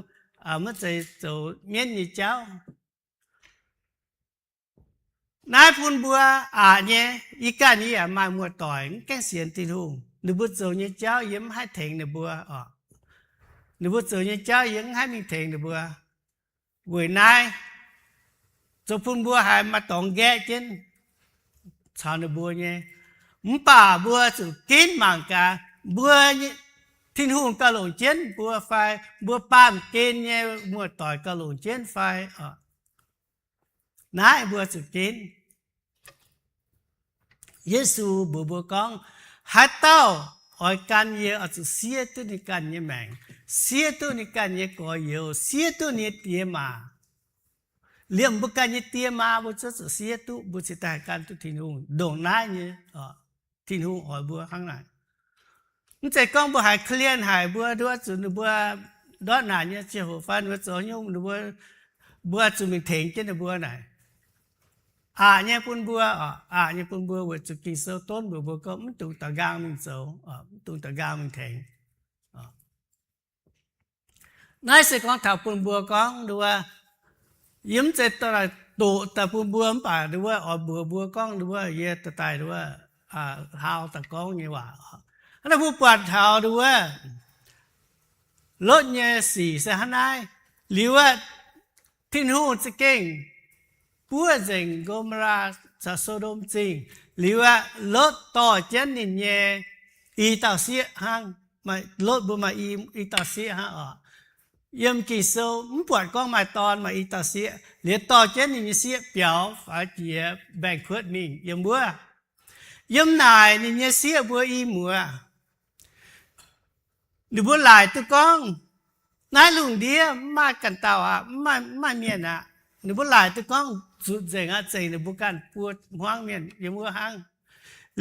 maiv zeiz zoux mienv nyei jauv. Naaiv bun mbuo aqc nyei, yie ganh yie yaac maaih muoz-doic mv gaengh sienx Tin-Hungh. Ninh mbuo zoux nyei jauv yie mv haih tengx ninh mbuo oc. Ninh mbuo zoux nyei jauv yie mv haih mingh tengx ninh mbuo. Weic naaiv, zoux bun mbuo haiz maaih dorngx nqaeqv jienv caux ninh mbuo nyei. Mv baac mbuo zuqc ginv mangc gaax, mbuo, Tin-Hungh gauh longc jienv mbuo fai mbuo baamh gen nyei muoz-doic gauh longc jienv fai. Naaiv mbuo zuqc ginv. Yesu mbuox mbuo gorngv, haaix dauh oix gan yie, oix zuqc siev duqv ninh ganh nyei maengc, siev duqv ninh ganh nyei gorx-youz, siev duqv ninh nyei die maa. Liemh mbuo ganh nyei die maa mbuo zuqc siev duqv, mbuo cingx daaih gan duqv Tin-Hungh. Ndongc naaiv nyei, Tin-Hungh oix mbuo hnangv naaic. Mv zeiz gorngv mbuo haiz korv-lienh haic, mbuo nduov zuqc ninh mbuo ndortv naanc nyei ziangh hoc fai ninh mbuo zoux nyungc, ninh mbuo, mbuo zuqc mingh tengx jienv ninh mbuo naaic. Aqc nyei bun mbuo, aqc nyei bun mbuo weic zuqc Ging-Sou donv mbuox mbuo gorngv mv dungx da'nqaang mingh zoux, mv dungx da'nqaang mingh tengx. Naaiv se gorngv taux bun mbuo gorngv nduov, yie mv zeiz doqc daaih bun mbuo, mv baac nduov oix mbuox mbuo gorngv nduov yie daaih daaih nduov hlaau daaih gorngv nyei waac. Hnangv naaiv mbuo buatc taux nduov Lotv nyei sic se hnangv naaiv. Liuz aqv, Tin-Hungh za'gengh buov nzengc Ngo^mo^laa caux So^ndom Zingh. Liuz aqv, Lotv dorh jienv ninh nyei i dauh sieqv hnangv. Lotv mbuo maaih i dauh sieqv hnangv oc. Yiem Ging-Sou mv buatc gorngv maaih dorn maaih i dauh sieqv. Liuz dorh jienv ninh nyei sieqv biaux faaux jiex mbaengx-kuotv mingh yiem wuov. Yiem naaic ninh nyei sieqv mbuo i muoz, ninh mbuo laaic duqv gorngv, naaiv lungh ndiev mv maaih ganh dauh aqv, mv maaih mienh aqv. Ninh mbuo laaic duqv gorngv zutc nzengc aqv, zengc ninh mbuo ganh buo hmuangv mienh yiem wuov hnangv.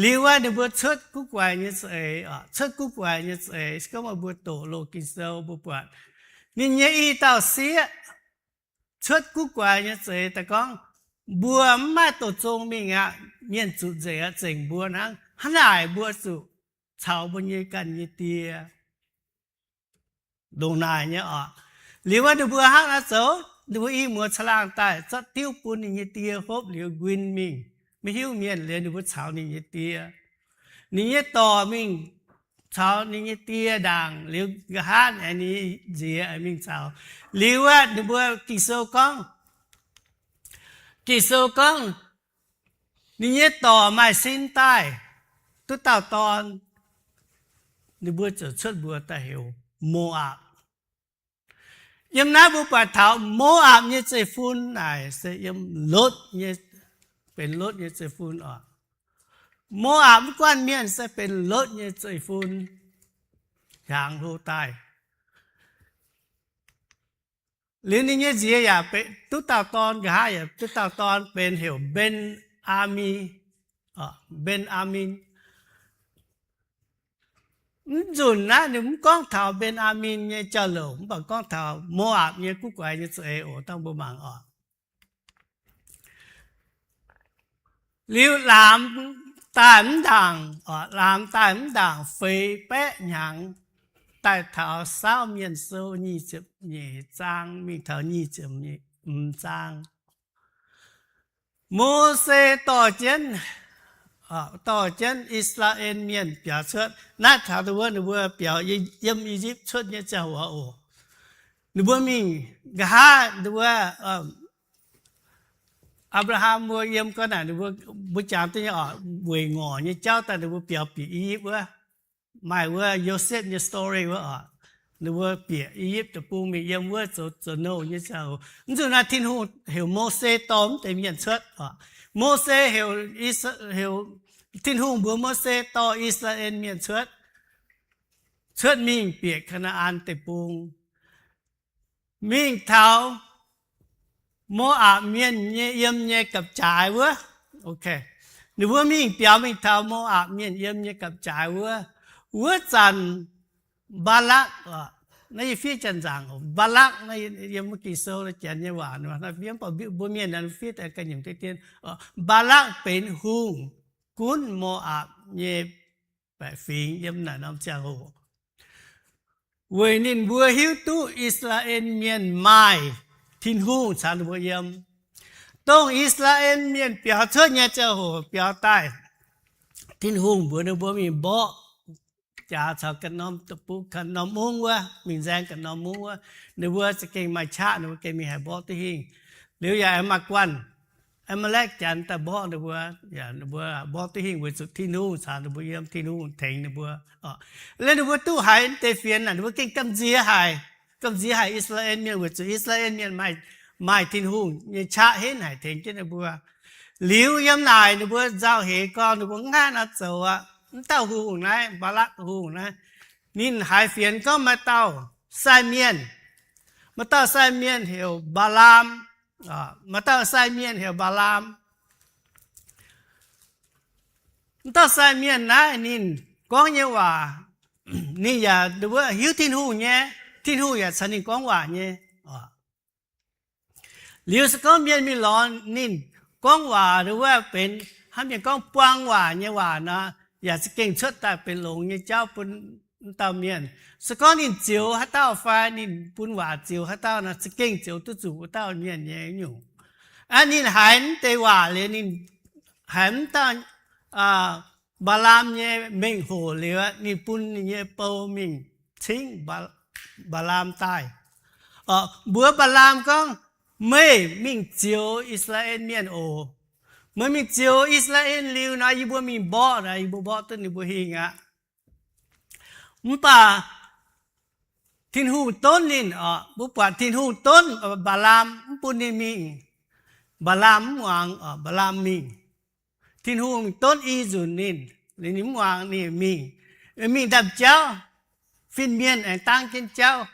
Liuz aqv, ninh mbuo cuotv guv guaix nyei za'eix, cuotv guv guaix nyei za'eix, se gorngv meih mbuo doqc loz Ging-Sou mbuo buatc ninh nyei i dauh sieqv cuotv guv guaix nyei za'eix daaih gorngv, mbuo mv maaih doqc zong mingh aqv. Mienh zutc nzengc aqv, zengc mbuo hnangv. Hnangv naaic mbuo zuqc caux mbuo nyei ganh nyei die. Ndongc naaic nyei oc. Liuz aqv, ninh mbuo hnangv naaiv zoux, ninh mbuo i muoz caangh laangh daaih zorqv diuv bun ninh nyei die hopv liuz nquin mingh, maiv hiuv mienh. Liuz ninh mbuo caux ninh nyei die, ninh nyei dorc mingh caux ninh nyei die ndaangc, liuz nqa'haav aengx ninh nyei nziex aengx mingh caux. Liuz aqv, ninh mbuo Ging-Sou gorngv, Ging-Sou gorngv, ninh nyei dorc maaih sin daaih, duqv dauh dorn. Ninh mbuo ziouc cuotv mbuox daaih heuc Mo^apc. Yiem naaiv mbuo buatc taux Mo^apc nyei zeiv-fun naaic se yiem Lotv nyei, benx Lotv nyei zeiv-fun oc. Mo^apc mv guanh mienh se benx Lotv nyei zeiv-fun hiaangx hlo daaih. Liuz ninh nyei nziex yaac duqv dauh dorn, nqa'haav yaac duqv dauh dorn benx heuc Mben^aa^mi, Mben^aa^min. Mv nzunc naaiv ninh mv gorngv taux Mben^aa^min nyei jauv-louc, mv baac gorngv taux Mo^apc nyei guv guaix nyei za'eix oc. Dangh mbuo mangc oc. Liuz laamx daaih mv ndaangc, laamx daaih mv ndaangc feix baeqv hnyangx, daaih taux Saauv Mienh Sou nyic ziepc nyeic zaang mingh taux nyic ziepc hmz zaang. Mose dorh jienv, dorh jienv I^saa^laa^en Mienh biaux cuotv. Naaiv taux ninh mbuo, ninh mbuo biaux yiem I^yipv cuotv nyei ziangh hoc oc. Ninh mbuo mingh nqa'haav ninh mbuo, Apc^laa^ham mbuo yiem gau naaic ninh mbuo, mbuo jangx duqv nyei oc, weic ngorc nyei jauv daaih ninh mbuo biaux bieqc I^yipv wuov. Maaih wuov Yosepv nyei story wuov oc. Ninh mbuo bieqc I^yipv Deic-Bung mingh yiem wuov zoux zoux nouh nyei ziangh hoc. Mv zuqc naaiv Tin-Hungh heuc Mose dorh mv deix mienh cuotv oc. Mose heuc, heuc, Tin-Hungh mbuox Mose dorh I^saa^laa^en Mienh cuotv, cuotv mingh bieqc Kaa^naa^an Deic-Bung, mingh taux Mo^apc Mienh nyei yiem nyei gapv-jaaix wuov. Ninh mbuo mingh biaux mingh taux Mo^apc Mienh yiem nyei gapv-jaaix wuov. Wuov zanc Mbaalakv, naaiv yie fiev Janx-Nzangc, Mbaalakv naaiv yiem Ging-Sou Janx nyei waac, mv baac mbuo Mienh fiev daaih ganh nyungc deix dien. Mbaalakv benx hungh gunv Mo^apc nyei baeqc fingx yiem naaic norm ziangh hoc, weic ninh mbuo hiuv duqv I^saa^laa^en Mienh maaih Tin-Hungh caux ninh mbuo yiem. Dongh I^saa^laa^en Mienh biaux cuotv nyei ziangh hoc biaux daaih, Tin-Hungh mbuox ninh mbuo mingh mborqv jaax caux ganh norm deic-bung, ganh norm mungv wuov, mingh nzaeng ganh norm mungv wuov. Ninh mbuo za'gengh maaih qaqv, ninh mbuo gengh mingh haih mborqv duqv hingh. Liuz yaac aengx maaih guanh, Aa^maa^lekv Janx daaih mborqv ninh mbuo. Yaac ninh mbuo mborqv duqv hingh weic zuqc Tin-Hungh caux ninh mbuo yiem, Tin-Hungh tengx ninh mbuo. Liuz ninh mbuo duqv haiz deix fienx naaic, ninh mbuo gengh gamh nziex haic, gamh nziex haic I^saa^laa^en Mienh weic zuqc I^saa^laa^en Mienh maaih, maaih Tin-Hungh nyei qaqv henv haic tengx jienv ninh mbuo. Liuz yiem naaic ninh mbuo nzauh heix gorngv ninh mbuo mv haih nor zoux aqv. Mv dauh hungh naaiv, Mbaalakv hungh naaiv, ninh haiz fienx gorngv maaih dauh sai mienh, maaih dauh sai mienh heuc Mbaa^laam, maaih dauh sai mienh heuc Mbaa^laam. Mv dauh sai mienh naaiv ninh gorngv nyei waac, ninh yaac wuov hiuv Tin-Hungh nyei, Tin-Hungh yaac caux ninh gorngv waac nyei. Liuz se gorngv mienh mingh lorz ninh gorngv waac wuov benx hnangv mienh gorngv buang waac nyei waac nor, yaac za'gengh cuotv daaih benx longx nyei jauv bun dauh mienh. Se gorngv ninh zioux haaix dauh fai ninh bun waac zioux haaix dauh nor, za'gengh zioux duqv zuqc wuov dauh mienh nyei nyungc. Aa, ninh haiz mv deix waac liuz, ninh haiz mv dauh Mbaa^laam nyei mengh hoc liuz, ninh bun ninh nyei bou mingh cingv Mbaa^laam daaih, mbuox Mbaa^laam gorngv, Meih mingh zioux I^saa^laa^en Mienh oc. Meih mingh zioux I^saa^laa^en liuz nor, yie mbuo mingh mborqv nor, yie mbuo mborqv duqv ninh mbuo hingh aqv. Mv baac Tin-Hungh donv ninh oc. Mbuo buatc Tin-Hungh donv Mbaa^laam mv bun ninh mingh. Mbaa^laam mv muangx, Mbaa^laam mingh. Tin-Hungh donv i nzunc ninh, ninh mv muangx, ninh mingh. Mingh ndaamv-jauv, fin-mienh aengx dangv jienv jauv,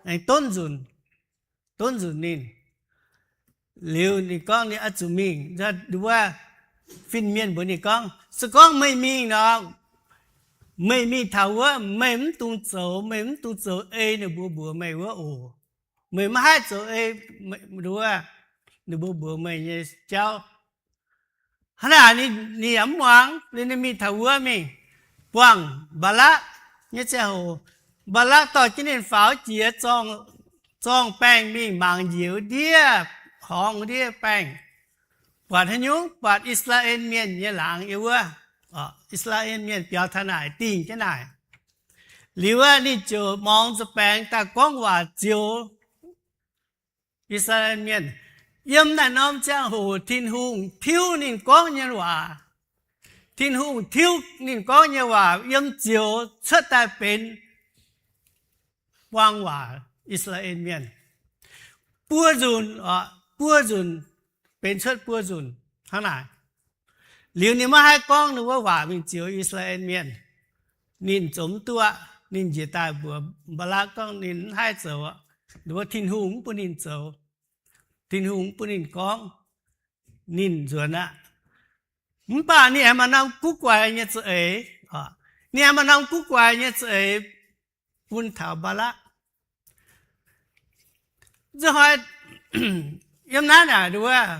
aengx donv nzunc, donv nzunc ninh. Liuz ninh gorngv ninh oix zuqc mingh. Wuov fin-mienh mbuox ninh gorngv, Se gorngv meih mingh nor, meih mingh taux wuov, meih mv dungx zoux, meih mv dungx zoux ei ninh mbuo mbuox meih wuov oc. Meih maiv haih zoux ei wuov ninh mbuo mbuox meih nyei jauv. Hnangv naaic ninh yaac mv muangx. Liuz ninh mingh taux wuov mingh, buangh Mbaalakv nyei ziangh hoc, Mbaalakv dorh jienv ninh faaux jiex zorng baengh mingh mangc njiec wuov ndiev, horngz wuov ndiev baengh, buatc haaix nyungc, buatc I^saa^laa^en Mienh nyei laangz yiem wuov. I^saa^laa^en Mienh biaux taux naaic dingh jienv naaic. Liuz wuov ninh ziouc morngx nza'baengx daaih gorngv waac zioux I^saa^laa^en Mienh. Yiem naaiv norm ziangh hoc Tin-Hungh tiuv ninh gorngv nyei waac, Tin-Hungh tiuv ninh gorngv nyei waac yiem zioux cuotv daaih benx buang waac I^saa^laa^en Mienh. Buo nzunc, buo nzunc, benx cuotv buo nzunc hnangv naaic. Liuz ninh maiv haih gorngv ninh wuov waac mingh zioux I^saa^laa^en Mienh. Ninh zoux mv duqv aqv. Ninh njiec daaih mbuox Mbaalakv gorngv ninh mv haih zoux, ninh mbuo Tin-Hungh mv bun ninh zoux, Tin-Hungh mv bun ninh gorngv, ninh nzuonx aqv. Mv baac ninh aengx maaih norm guv guaix nyei za'eix. Ninh aengx maaih norm guv guaix nyei za'eix bun taux Mbaalakv. Nzunc hnoi yiem naaiv naaic wuov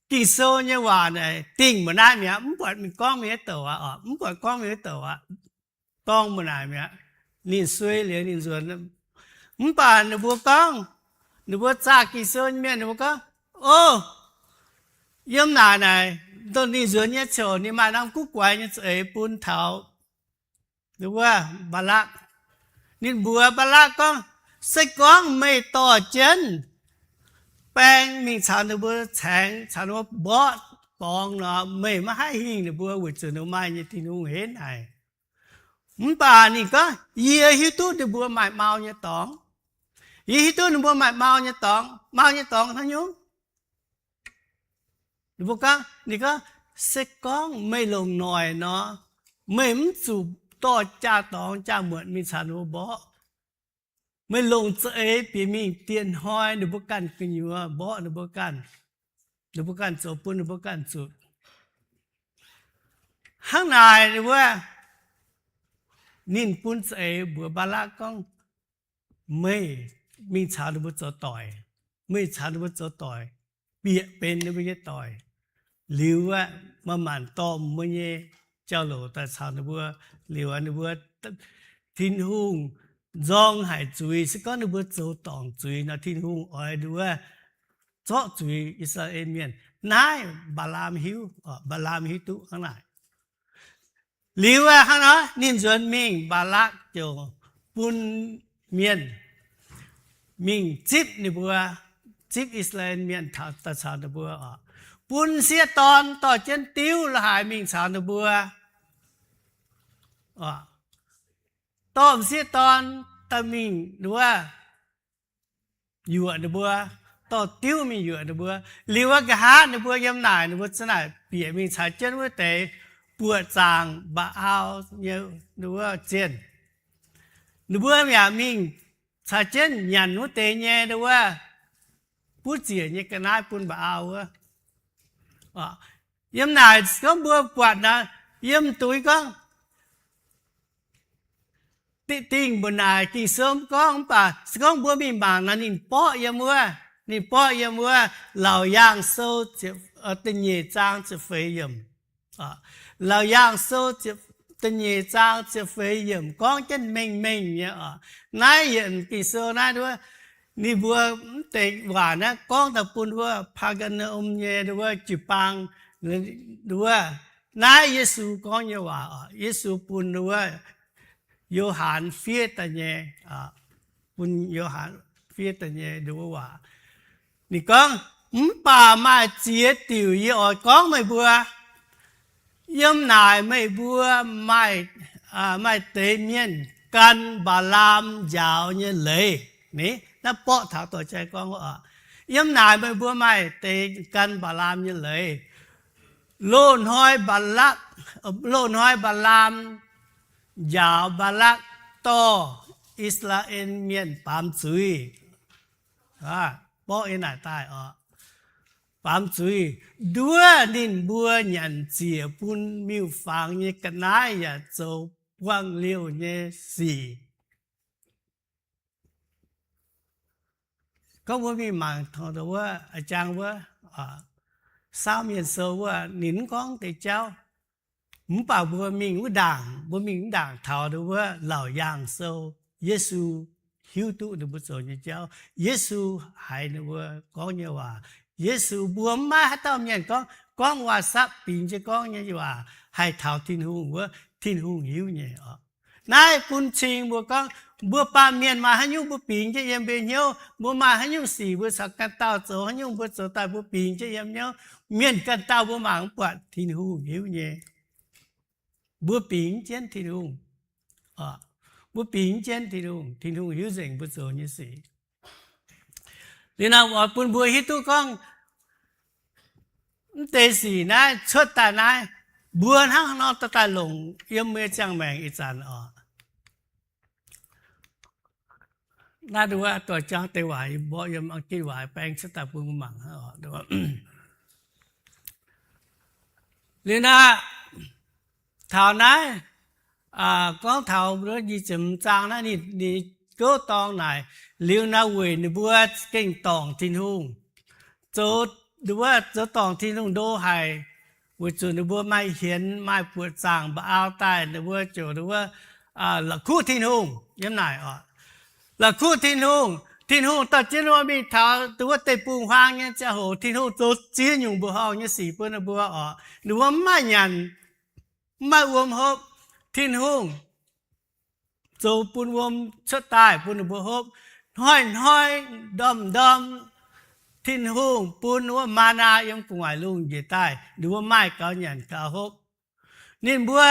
Ging-Sou nyei waac naaic dingh mbuo naaiv mi'aqv. Mv buatc mingh gorngv mingh wuov douc aqv, mv buatc gorngv mingh wuov douc aqv. Dorng mbuo naaic mi'aqv. Ninh suei liuz ninh nzuonx. Mv baac ninh mbuo gorngv, ninh mbuo zaah Ging-Sou nyei mienh ninh mbuo gorngv, O, yiem naaic naaic, dongh ninh nzuonx nyei ziouc ninh maaih norm guv guaix nyei za'eix bun taux wuov Mbaalakv. Ninh mbuox Mbaalakv gorngv, Se gorngv meih dorh jienv baeng mingh caux ninh mbuo caengx, caux ninh mbuo mborqv dorngx nor, meih maiv haih hingh ninh mbuo weic zuqc ninh mbuo maaih nyei Tin-Hungh henv haic. Mv baac ninh gorngv, Yie hiuv duqv ninh mbuo maaih mau nyei dorngx. Yie hiuv duqv ninh mbuo maaih mau nyei dorngx. Mau nyei dorngx hnangv nyungc? Ninh mbuo gorngv, ninh gorngv, Se gorngv meih longc noic nor, meih mv zuqc dorh jaa-dorngx jaa-muotc mingh caux ninh mbuo mborqv. Meih longc za'eix bieqc mingh dieh hnoi ninh mbuo ganh gu'nyuoz mborqv ninh mbuo ganh, ninh mbuo ganh zoux bun ninh mbuo ganh zuqc. Hnangv naaic wuov, ninh bun za'eix mbuox Mbaalakv gorngv, Meih mingh caux ninh mbuo zoux doic. Meih caux ninh mbuo zoux doic, bieqc benx ninh mbuo nyei doic. Liuz aqv, manc-manc dorh mbuo nyei jauv-louc daaih caux ninh mbuo. Liuz aqv, ninh mbuo, Tin-Hungh nzorng haic zuiz. Se gorngv ninh mbuo zoux dorngc zuiz nor, Tin-Hungh oix wuov zorqv zuiz I^saa^laa^en Mienh. Naaiv Mbaa^laam hiuv, Mbaa^laam hiuv duqv hnangv naaic. Liuz aqv, hnangv nor ninh nzuonx mingh, Mbaa^lakc ziouc bun mienh mingh zipv ninh mbuo, zipv I^saa^laa^en Mienh taux, daaih caux ninh mbuo oc, bun sieqv dorn dorh jienv diuv la'haaix mingh caux ninh mbuo, dorh m'sieqv dorn daaih mingh wuov, yuoqc ninh mbuo, dorh diuv mingh yuoqc ninh mbuo. Liuz wuov nqa'haav ninh mbuo yiem naaic, ninh mbuo za'naaic bieqc mingh caux jienv wuov deix buoqc zaangc mba'au nyei wuov zienh. Ninh mbuo yaac mingh caux jienv nyanc wuov deix nyei wuov buov ziec nyei ga'naaiv bun mba'au wuov. Yiem naaic gorngv mbuo buatc naaic, yiem duiv gorngv, dingh mbuo naaic Ging-Sou gorngv, mv baac se gorngv mbuo mingh mangc nor, ninh borqv yiem wuov, ninh borqv yiem wuov Laauc Yaangh Sou da'nyeic zaang ziepc feix yiemc. Laauc Yaangh Sou da'nyeic zaang ziepc feix yiemc gorngv jienv mengh-mengh nyei oc. Naaiv yietc Ging-Sou naaiv wuov, ninh mbuo mv deix waac naaiv gorngv daaih bun wuov Paa^gaa^naa^um nyei wuov jiu-baang wuov. Naaiv Yesu gorngv nyei waac oc. Yesu bun wuov Yo^han fiev daaih nyei, bun Yo^han fiev daaih nyei wuov waac. Ninh gorngv, mv baac maaih ziex diuc yie oix gorngv meih mbuo. Yiem naaic meih mbuo maaih, maaih deix mienh gan Mbaa^laam njaaux nyei leiz. Naaiv borqv taux dorh jai gorngv, yiem naaic meih mbuo maaih deix gan Mbaa^laam nyei leiz. Loz-hnoi Mbaa^lakv, loz-hnoi Mbaa^laam njaaux Mbaa^lakv dorh I^saa^laa^en Mienh baamz zuiz. Borqv yiem naaic daaih oc. Baamz zuiz nduov ninh mbuo nyanc ziec bun miuc-fangx nyei ga'naaiv yaac zoux buangh liouh nyei sic. Gorngv mbuo mingh mangc taux wuov, a'jang wuov, Saauv Mienh Sou wuov, ninh mv gorngv deix jauv. Mv baac mbuo mingh wuov ndaangc, mbuo mingh wuov ndaangc taux wuov Laauc Yaangh Sou, Yesu hiuv duqv ninh mbuo zoux nyei jauv. Yesu haiz ninh mbuo gorngv nyei waac. Yesu, mbuo mv maaih haaix dauh mienh gorngv, gorngv waac-sapv bingx jienv gorngv nyei waac haih taux Tin-Hungh wuov, Tin-Hungh hiuv nyei oc. Naaiv bun cing mbuo gorngv, mbuo baamh mienh maaih haaix nyungc mbuo bingx jienv yiem mbuo hnyouv, mbuo maaih haaix nyungc sic mbuo caux ganh dauh zoux, haaix nyungc mbuo zoux daaih mbuo bingx jienv yiem hnyouv. Mienh ganh dauh mbuo mangc mv buatc, Tin-Hungh hiuv nyei. Mbuo bingx jienv Tin-Hungh, mbuo bingx jienv Tin-Hungh, Tin-Hungh hiuv nzengc mbuo zoux nyei sic. Liuz naaiv oix bun mbuo hiuv duqv gorngv, mv deix sic naaiv cuotv daaih naaiv, mbuo hnangv haaix nor dorh daaih longc yiem mbuo nyei ziangh maengc ih zanc oc. Naaiv nduov doix jangv deix waac yie mborqv yiem Ang-gitv waac baeng cuotv daaih bun mbuo mangc hnangv oc. Liuz naaiv, taux naaiv, gorngv taux nyic ziepc hmz zaang naaiv ninh, ninh gouv dorng naaic, liuz naaiv weic ninh mbuo gengh dorngc Tin-Hungh, zoux, ninh mbuo zoux dorngc Tin-Hungh ndo haic, weic zuqc ninh mbuo maaih hienx maaih buoqc zaangc mba'au daaih, ninh mbuo ziouc wuov, la'kuqv Tin-Hungh yiem naaic oc. La'kuqv Tin-Hungh, Tin-Hungh dorh jienv wuov mingh taux wuov deic-bung-huaang nyei ziangh hoc, Tin-Hungh zoux ziex nyungc mbuoqc horngh nyei sic bun ninh mbuo oc. Ninh mbuo mv maaih nyanc, mv maaih wuom hopv, Tin-Hungh zoux bun wuom cuotv daaih bun ninh mbuo hopv. Hnoi-hnoi ndorm-ndorm Tin-Hungh bun wuov maa^naa yiem gu'nguaaic lungh njiec daaih, ninh mbuo maaih gaux nyanc gaux hopv. Ninh mbuo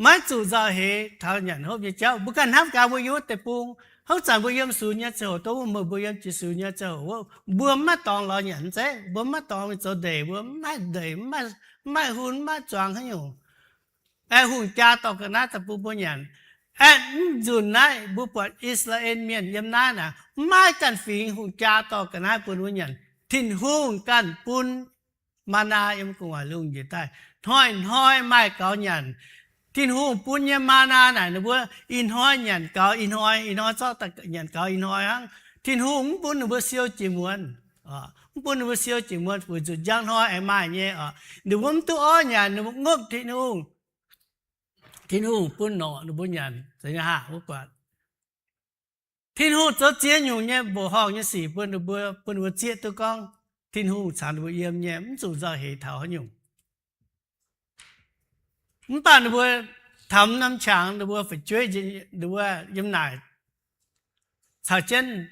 maiv zuqc nzauh heix taux nyanc hopv nyei jauv. Mbuo ganh hnamv gaax mbuo yiem wuov deic-bung, hnangv zanc mbuo yiem sux nyei ziangh hoc, dongh wuov meih mbuo yiem jiex sux nyei ziangh hoc, mbuo mv maaih dorngx lorz nyanc zeiv, mbuo mv maaih dorngx mingh zoux ndeic, mbuo mv maaih ndeic, mv maaih hun, mv maaih zuangx haaix nyungc. Aengx hungh jaa dorh ga'naaiv daaih bun mbuo nyanc. Aeqv, mv nzunc naaiv mbuo buatc I^saa^laa^en Mienh yiem naaiv naaic, mv maaih ganh fingx hungh jaa dorh ga'naaiv bun mbuo nyanc. Tin-Hungh ganh bun maa^naa yiem gu'nguaaic lungh njiec daaih, hnoi-hnoi maaih gaux nyanc. Tin-Hungh bun nyei maa^naa naaic ninh mbuo ih hnoi nyanc gaux ih hnoi, ih hnoi zorqv daaih nyanc gaux ih hnoi hnangv. Tin-Hungh mv bun ninh mbuo siou jiex muonz, mv bun ninh mbuo siou jiex muonz weic zuqc njang hnoi aengx maaih nyei oc. Ninh mbuo mv duqv orv nyanc, ninh mbuo ngopv Tin-Hungh. Tin-Hungh bun norqc ninh mbuo nyanc, zeiz nyei haah? Wuov guatc Tin-Hungh zoux ziex nyungc nyei mbuoqc horngh nyei sic bun ninh mbuo, bun ninh mbuo zieqv duqv gorngv Tin-Hungh caux ninh mbuo yiem nyei, mv zuqc nzauh heix taux haaix nyungc. Mv baac ninh mbuo taux norm qangx, ninh mbuo fu'jueiv, ninh mbuo yiem naaic caux jienv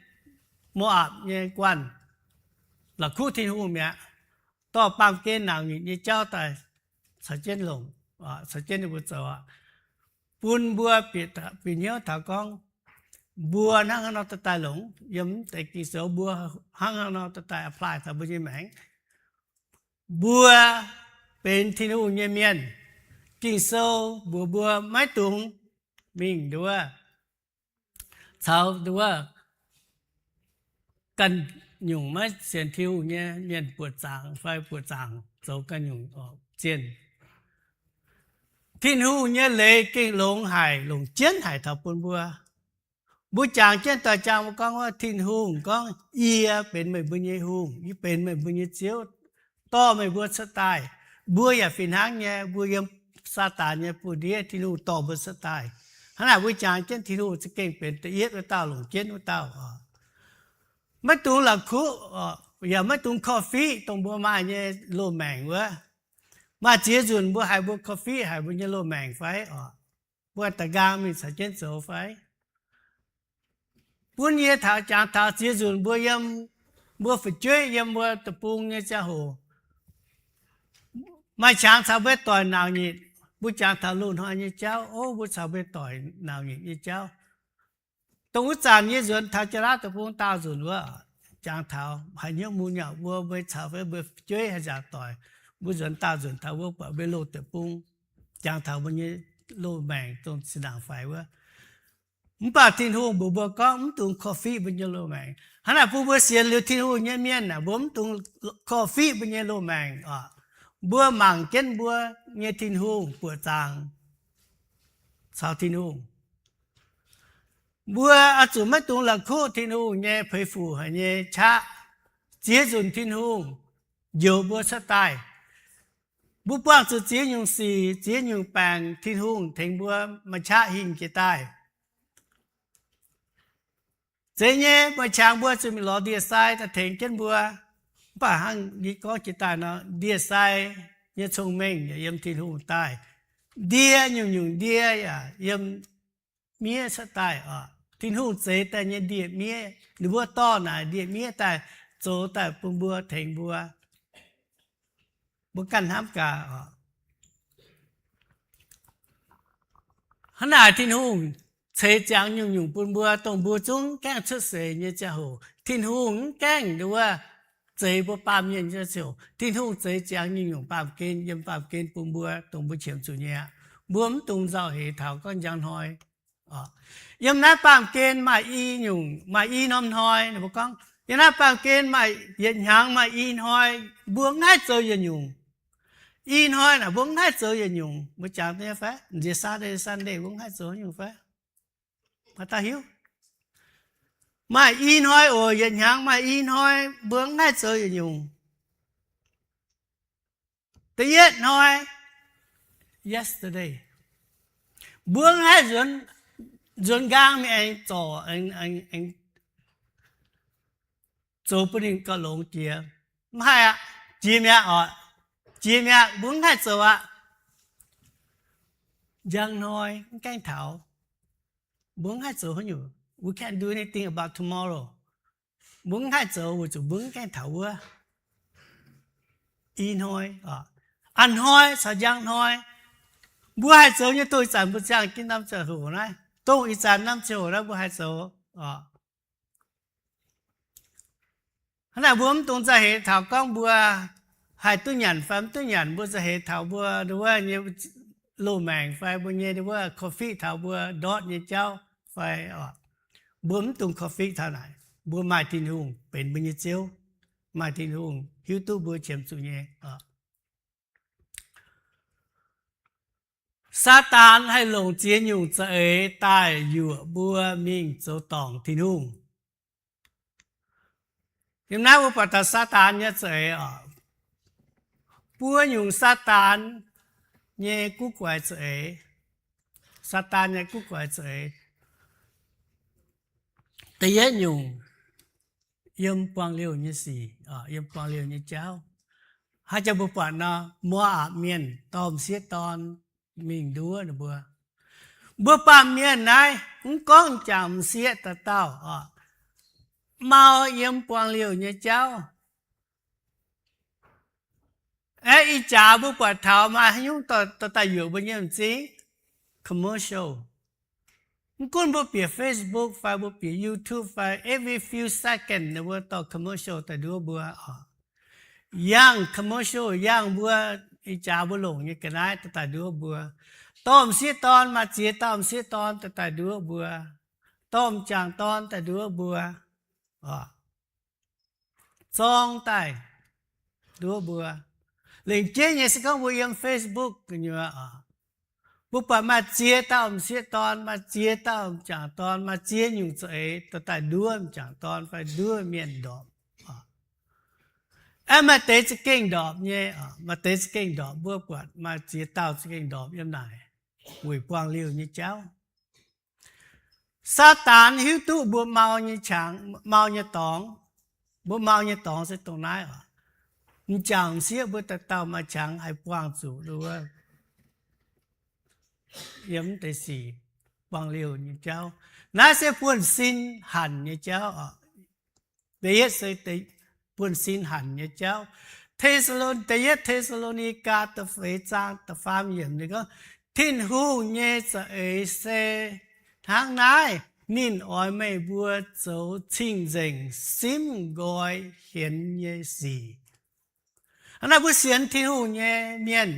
Mo^apc nyei guanh la'kuqv Tin-Hungh mi'aqv, dorh baamh gen nauc nyitc nyei jauv daaih caux jienv longc, caux jienv ninh mbuo zoux aqv. Bun mbuo bieqc hnyouv taux gorngv mbuo hnangv haaix nor dorh daaih longc yiem deix Ging-Sou, mbuo hnangv haaix nor dorh daaih apply taux mbuo nyei maengc. Mbuo benx Tin-Hungh nyei mienh. Ging-Sou mbuox mbuo maiv dungx mingh nduov caux nduov ganh nyungc maiv sienx Tin-Hungh nyei mienh buoqc zaangc fai buoqc zaangc zoux ganh nyungc zienh. Tin-Hungh nyei leiz gengh longx haic, longc jienv haic taux bun mbuo. Mbuo jangx jienv doix-jaang mbuo gorngv wuov, Tin-Hungh gorngv, Yie benx meih mbuo nyei Hungh, yie benx meih mbuo nyei Ziouv, dorh meih mbuo cuotv daaih. Mbuo yaac fih hnangv nyei, mbuo yiem Saadaan nyei buoz-ndiev, Tin-Hungh dorh mbuo cuotv daaih. Hnangv naaic mbuo jangx jienv Tin-Hungh za'gengh benx da'yietv wuov dauh, longc jienv wuov dauh oc. Maiv dungx la'kuqv, yaac maiv dungx korv-fiqv dongh mbuo maaih nyei loz-maengc wuov. Maaih ziex nzunc mbuo haiz mbuo korv-fiqv haic mbuo nyei loz-maengc fai oc? Mbuo da'nqaang mingh caux jienv zoux fai? Bun yie taux jangx taux ziex nzunc mbuo yiem, mbuo fu'jueiv yiem mbuo deic-bung nyei ziangh hoc, maaih qangx caux mbuo doic nauc nyitc, mbuo jangx taux loz-hnoi nyei jauv, o, mbuo caux mbuo doic nauc nyitc nyei jauv. Dongh wuov zanc yie nzuonx taux Janx-Laauv deic-bung daauh nzunc wuov, jangx taux haaix hnyouv mun yaac mbuo, mbuo caux fai mbuo fu'jueiv haaix nziaauc doic, mbuo nzuonx daauh nzunc taux wuov buatc mbuo loz deic-bung, jangx taux mbuo nyei loz-maengc dongh zinh ndaangc faix wuov. Mv baac Tin-Hungh mbuox mbuo gorngv mv dungx korv-fiqv mbuo nyei loz-maengc. Hnangv naaic bun mbuo sienx liuz Tin-Hungh nyei mienh aah, mbuo mv dungx korv-fiqv mbuo nyei loz-maengc oc. Mbuo mangc jienv mbuo nyei Tin-Hungh buoqc zaangc caux Tin-Hungh. Mbuo oix zuqc maiv dungx la'kuqv Tin-Hungh nyei peix fuc haic nyei qaqv. Ziex nzunc Tin-Hungh njoux mbuo cuotv daaih. Mbuo buangh zuqc ziex nyungc sic, ziex nyungc baengc, Tin-Hungh tengx mbuo maaih qaqv hingh jiex daaih. Zeiz nyei, maaih qangx mbuo zuqc mingh lorz ndie-sai daaih tengx jienv mbuo. Mv baac hnangv yie gorngv jiex daaih nor, ndie-sai nyei cong-mengh yaac yiem Tin-Hungh daaih. Ndie nyungc-nyungc ndie yaac yiem miev cuotv daaih oc. Tin-Hungh zeix daaih nyei ndie-miev, ninh mbuo dorh naaic ndie-miev daaih zoux daaih bun mbuo, tengx mbuo. Mbuo ganh hnamv gaax oc. Hnangv naaic Tin-Hungh ceix ziangx nyungc-nyungc bun mbuo, dongh mbuo zungv gaengh cuotv seix nyei ziangh hoc. Tin-Hungh mv gaengh nduov zeix mbuo baamh mienh nyei ziangh hoc, Tin-Hungh zeix ziangx nyungc-nyungc baamh gen yiem baamh gen bun mbuo, dongh mbuo qiemx zuqc nyei aqv. Mbuo mv dungx nzauh heix taux gorngv njang hnoi. Yiem naaiv baamh gen maaih i nyungc, maaih i norm hnoi, ninh mbuo gorngv, yiem naaiv baamh gen maaih yietc hnyangx maaih i hnoi, mbuo mv haih zoux yietc nyungc. I hnoi naaic mbuo mv haih zoux yietc nyungc. Mbuo jangx nyei fai? Nziex Saturday, Sunday mbuo mv haih zoux nyungc fai? Maaih dauh hiuv? Maaih i hnoi oc, yietc hnyangx maaih i hnoi mbuo mv haih zoux yietc nyungc. Da'yietv hnoi, yesterday, mbuo mv haih nzuonx, nzuonx nqaang mingh aengx zorc, aengx, aengx, aengx zoux bun ninh gauh longx jiex. Mv haih aqv. Jiex mi'aqv oc. Jiex mi'aqv, mbuo mv haih zoux aqv. Njang hnoi mv gaengh taux, mbuo mv haih zoux haaix nyungc. We can't do anything about tomorrow. Mbuo mv haih zoux weic zuqc mbuo mv gaengh taux wuov i hnoi, a'hnoi caux njang hnoi. Mbuo haih zoux nyei dongh ih zanc mbuo ziangh jienv norm ziangh hoc naaiv, dongh ih zanc norm ziangh hoc naaiv mbuo haih zoux oc. Hnangv naaic mbuo mv dungx za'heix taux gorngv mbuo haih duqv nyanc fai mv duqv nyanc. Mbuo za'heix taux mbuo wuov nyei loz-maengc fai mbuo nyei wuov korv-fiqv taux mbuo ndortv nyei jauv fai oc. Mbuo mv dungx korv-fiqv taux naaic. Mbuo maaih Tin-Hungh benx mbuo nyei Ziouv, maaih Tin-Hungh hiuv duqv mbuo qiemx zuqc nyei oc. Saadaan haih longc ziex nyungc za'eix daaih yuoqc mbuo mingh zoux dorngc Tin-Hungh. Yiem naaiv mbuo buatc taux Saadaan nyei za'eix oc. Buo nyungc Saadaan nyei guv guaix za'eix. Saadaan nyei guv guaix za'eix. Da'yietv nyungc, yiem buangh liouh nyei sic, yiem buangh liouh nyei jauv. Hnangv jang mbuo buatc nor, Mo^apc Mienh dorh m'sieqv dorn mingh nduov ninh mbuo. Mbuo baamh mienh naaiv mv gorngv m'jangc m'sieqv dauh dauh oc, mau yiem buangh liouh nyei jauv. Aeqv, ih jaax mbuo buatc taux maaih haaix nyungc dorh daaih yuoqc mbuo nyei m'zing? Commercial. Mv gunv mbuo bieqc Facebook fai mbuo bieqc YouTube fai every few second ninh mbuo dorh commercial daaih nduov mbuo oc. Yangh commercial, yangh mbuo ih jaax mbuo longc nyei ga'naaiv daaih nduov mbuo. Dorh m'sieqv dorn maaih ziex dauh m'sieqv dorn daaih nduov mbuo. Dorh m'jangc dorn daaih nduov mbuo. Zorng daaih nduov mbuo. Lengc jeiv nyei se gorngv mbuo yiem Facebook gu'nyuoz oc, mbuo buatc maaih ziex dauh m'sieqv dorn, maaih ziex dauh m'jangc dorn, maaih ziex nyungc za'eix dorh daaih nduov m'jangc dorn fai nduov mienh ndorpc. Aeqv, maaih deix za'gengh ndorpc nyei, maaih deix za'gengh ndorpc, mbuo buatc maaih ziex dauh za'gengh ndorpc yiem naaic weic buangh liouh nyei jauv. Saadaan hiuv duqv mbuo mau nyei qangx, mau nyei dorngx. Mbuo mau nyei dorngx se dongh naaiv oc. M'jangc m'sieqv mbuo dauh dauh maaih qangx haih buangh zuqc wuov yiem deix sic buangh liouh nyei jauv. Naaiv se buonv-sin hanc nyei jauv oc. Da'yietv se buonv-sin hanc nyei jauv. Te^saa^lo, Da'yietv Te^saa^lo^ni^gaa da'feix zaang da'faam yiemc ninh gorngv, Tin-Hungh nyei za'eix se hnangv naaiv, ninh oix meih mbuo zoux cing-nzengc simv nqoi hienx nyei sic. Hnangv naaiv mbuo sienx Tin-Hungh nyei mienh,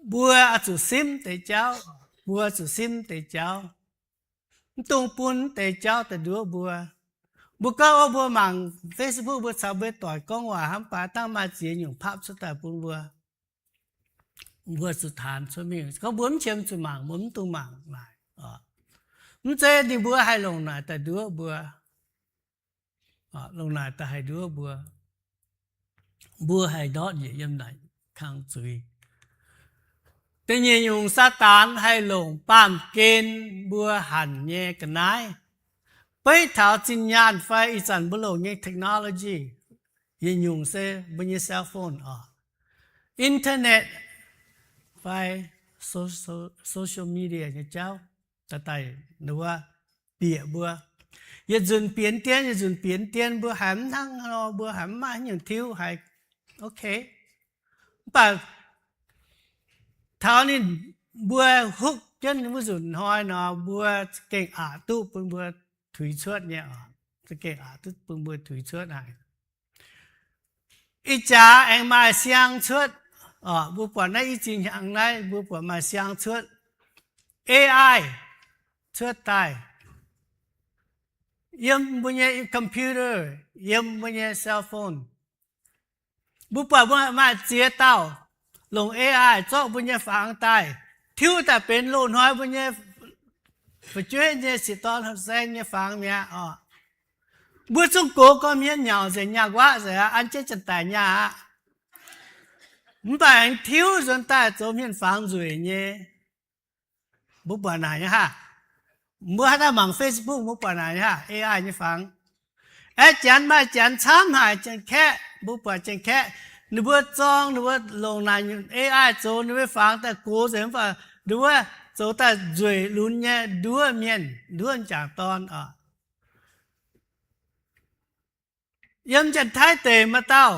mbuo oix zuqc simv deix jauv, mbuo zuqc simv deix jauv. Mv dungx bun deix jauv daaih nduov mbuo. Mbuo gorngv, o, mbuo mangc Facebook, mbuo caux mbuo doic gorngv waac hnangv, mv baac dangh maaih ziex nyungc papv cuotv daaih bun mbuo. Mbuo zuqc taanx cuotv mingh. Gorngv mbuo mv qiemx zuqc mangc, mbuo mv dungx mangc naaic. Mv zeiz ninh mbuo haih longc naaic daaih nduov mbuo. Longc naaic daaih haih nduov mbuo. Mbuo haih ndortv njiec yiem naaic kang zuiz. Da'nyeic nyungc, Saadaan haih longc baamh gen mbuo hanc nyei ga'naaiv. Beiv taux zinh nyaanh fai ih zanc mbuo longc nyei technology, yietc nyungc se mbuo nyei cell phone oc, internet fai social media nyei jauv, daaih daaih wuov bieqc mbuo. Yietc nzunc bieqc dien, yietc nzunc bieqc dien, mbuo haiz mv hnangv nor, mbuo haiz mv maaih haaix nyungc tiuv haiz, ok. Mv baac taux ninh mbuo hopv jienv wuov nzunc hnoi nor, mbuo za'gengh aqc duqv bun mbuo tuix cuotv nyei oc. Za'gengh aqc duqv bun mbuo tuix cuotv haic. Ih jaax aengx maaih siang cuotv oc. Mbuo buatc naaiv i zingh hnyangx naaiv mbuo buatc maaih siang cuotv, A I cuotv daaih yiem mbuo nyei computer, yiem mbuo nyei cell phone. Mbuo buatc mbuo maaih ziex dauh longc A I zorqv mbuo nyei fangx daaih tiuv daaih benx loz-hnoi mbuo nyei fu'jueiv nyei sieqv dorn houh saeng nyei fangx mi'aqv oc. Mbuo zungv gox gorqv-hmien nyauc nzengc, nyaah nquaqv nzengc aqv, an jienv janx-daic nyaah aqv. Mv baac aengx tiuv nzuonx daaih zoux hmien fangx nzueic nyei. Mbuo buatc naaic nyei haah? Mbuo haaix dauh mangc Facebook mbuo buatc naaic nyei haah? A I nyei fangx. Aeqv, janx maaih janx camv haic, Janx-Kaeqv, mbuo buatc Janx-Kaeqv ninh mbuo zorng, ninh mbuo longc naaic nyungc A I zoux ninh mbuo fangx daaih gox nzengc, mv baac ninh mbuo zoux daaih nzueic lunx nyei, nduov mienh, nduov m'jangc dorn oc. Yiem Janx-Taiv deic maaih dauh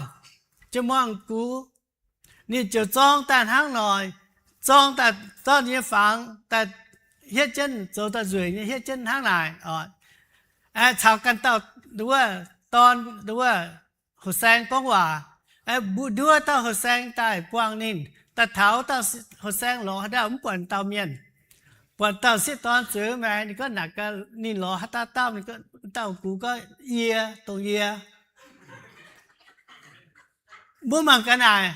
jien-muangh gux, ninh ziouc zorng daaih hnangv nor, zorng daaih zorqv ninh nyei fangx daaih hietv jienv, zoux daaih nzueic nyei hietv jienv hnangv naaic oc. Caux ganh dauh wuov dorn wuov houh saeng gorngv waac, mbuo nduov dauh houh saeng daaih buangh ninh, daaih taux dauh houh saeng lorz haaix dauh mv buatc dauh mienh. Buatc dauh sieqv dorn zueiz maengx, ninh gorngv naaic gaax ninh lorz haaix dauh dauh, ninh gorngv, dauh gux gorngv, Yie, dongh yie. Mbuo mangc gaax naaic,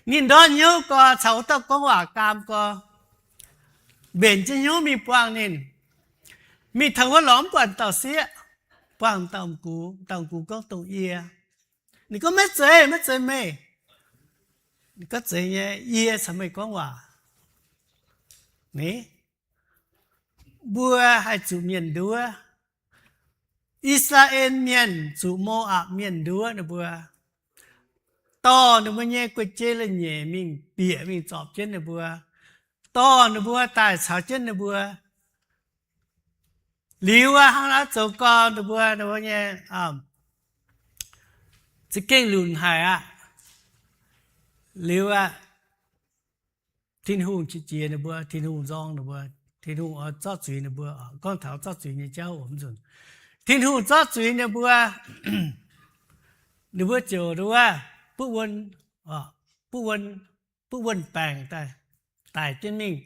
ninh ndortv hnyouv gorx caux wuov dauh gorngv waac gaam gorx, mbenc jienv hnyouv mingh buangh ninh. Mingh taux wuov lorz mv buatc dauh sieqv, buangh dauh m'gux, dauh m'gux gorngv, Dongh yie. Ninh gorngv, Maiv zeiz, maiv zeiz meih. Ninh gorngv, Zeiz nyei, yie caux meih gorngv waac. Ni, mbuo haih zuqc mienh nduov. I^saa^laa^en Mienh zuqc Mo^apc Mienh nduov ninh mbuo, dorh ninh mbuo nyei guei-jeiv leiz-nyeic mingh bieqc mingh zorpc jienv ninh mbuo, dorh ninh mbuo daaih caux jienv ninh mbuo. Liuz aqv, hnangv naaiv zoux gau ninh mbuo, ninh mbuo nyei za'gengh lunc haic aqv. Liuz aqv, Tin-Hungh qiex jiez ninh mbuo, Tin-Hungh nzorng ninh mbuo, Tin-Hungh oix zorqv zuiz ninh mbuo. Gorngv taux zorqv zuiz nyei jauv oc, mv nzunc Tin-Hungh zorqv zuiz ninh mbuo, ninh mbuo ziouc nduov, butv wuon, butv wuon, butv wuon-baengc daaih, daic jienv mingh.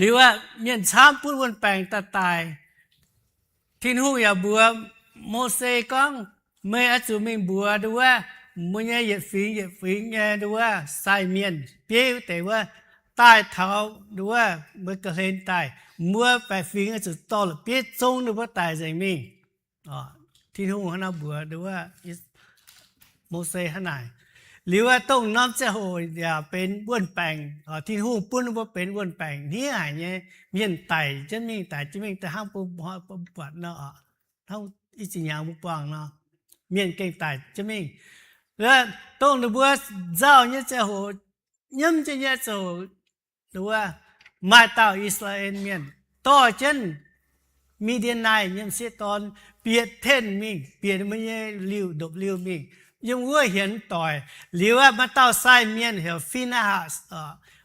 Liuz aqv, mienh camv butv wuon-baengc daaih daic. Tin-Hungh yaac mbuox Mose gorngv, meih oix zuqc mingh mbuox nduov, mbuo nyei yietc fingx yietc fingx nyei nduov sai mienh, bieiv wuov deix wuov, daaih taux nduov meih ga'hlen daaih, mbuo baeqc fingx oix zuqc dorh la'bieiv zong ninh mbuo daic nzengc mingh. Tin-Hungh hnangv naaiv mbuox nduov Mose hnangv naaic. Liuz aqv, dongh norm ziangh hoc yaac benx wuon-baengc. Tin-Hungh bun mbuo benx wuon-baengc hniev haic nyei. Mienh daic jienv mingh, daic jienv mingh, daaih hnangv mbuo buatc nor, hnangv i zinh hnyangx mbuo buangh nor, mienh gengh daic jienv mingh. Dongh ninh mbuo nzauh nyei ziangh hoc, nyiemv jienv nyei ziangh hoc, maaih dauh I^saa^laa^en Mienh dorh jienv Mi^ndie^naa nyei m'sieqv dorn bieqc tenh mingh, bieqc ninh mbuo nyei liuh, ndopv-liuh mingh, yiem wuov hienx doic. Liuz aqv, maaih dauh sai mienh heuc Fi^naa^hatc,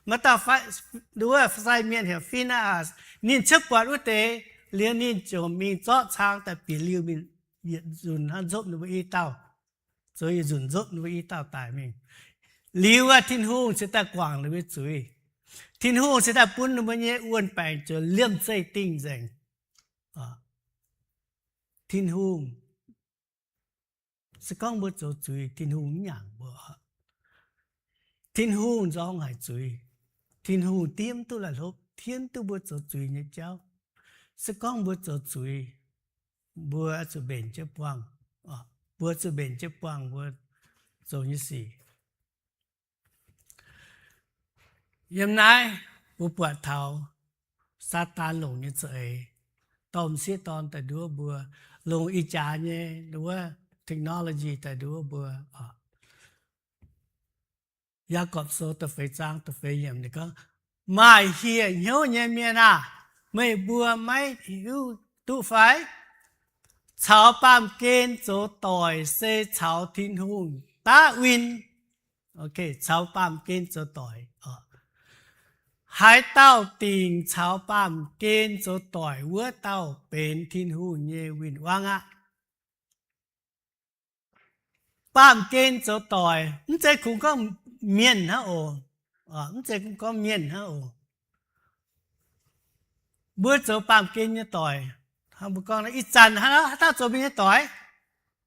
maaih dauh sai mienh heuc Fi^naa^hatc, ninh cuotv buatc wuov deix. Liuz ninh ziouc mingh zorqv cang daaih bieqc liuh mingh, yietc nzunc hnangv nzopv ninh mbuo i dauh, zoux yietc nzunc nzopv ninh mbuo i dauh daic mingh. Liuz aqv, Tin-Hungh cingx daaih guangc ninh mbuo zuiz. Tin-Hungh cingx daaih bun ninh mbuo nyei wuon-baengc ziouc liemh zeih dingh nzengc. Tin-Hungh, se gorngv mbuo zoux zuiz, Tin-Hungh mv nyaangc mbuo. Tin-Hungh nzorng haic zuiz. Tin-Hungh diev mv duqv la'hlopv, diev mv duqv mbuo zoux zuiz nyei jauv. Se gorngv mbuo zoux zuiz, mbuo zuqc mbenc jienv buangh, mbuo zuqc mbenc jienv buangh mbuo zoux nyei sic. Yiem naaiv mbuo buatc taux Saadaan longc nyei za'eix, dorh m'sieqv dorn daaih nduov mbuo, longc ih jaax nyei nduov technology daaih nduov mbuo. Yaagorpc Sou da'feix zaang da'feix yiemc ninh gorngv, maaih hieh hnyouv nyei mienh aah! Meih mbuo maiv hiuv duqv fai? Caux baamh gen zoux doic se caux Tin-Hungh daav win. Caux baamh gen zoux doic. Haaix dauh dingc caux baamh gen zoux doic, wuov dauh benx Tin-Hungh nyei win-wangv aqv. Baamh gen zoux doic mv zeiz kungx gorngv mienh hnangv oc. Mv zeiz kungx gorngv mienh hnangv oc. Mbuo zoux baamh gen nyei doic, mbuo gorngv ih zanc haaix dauh zoux mbuo nyei doic?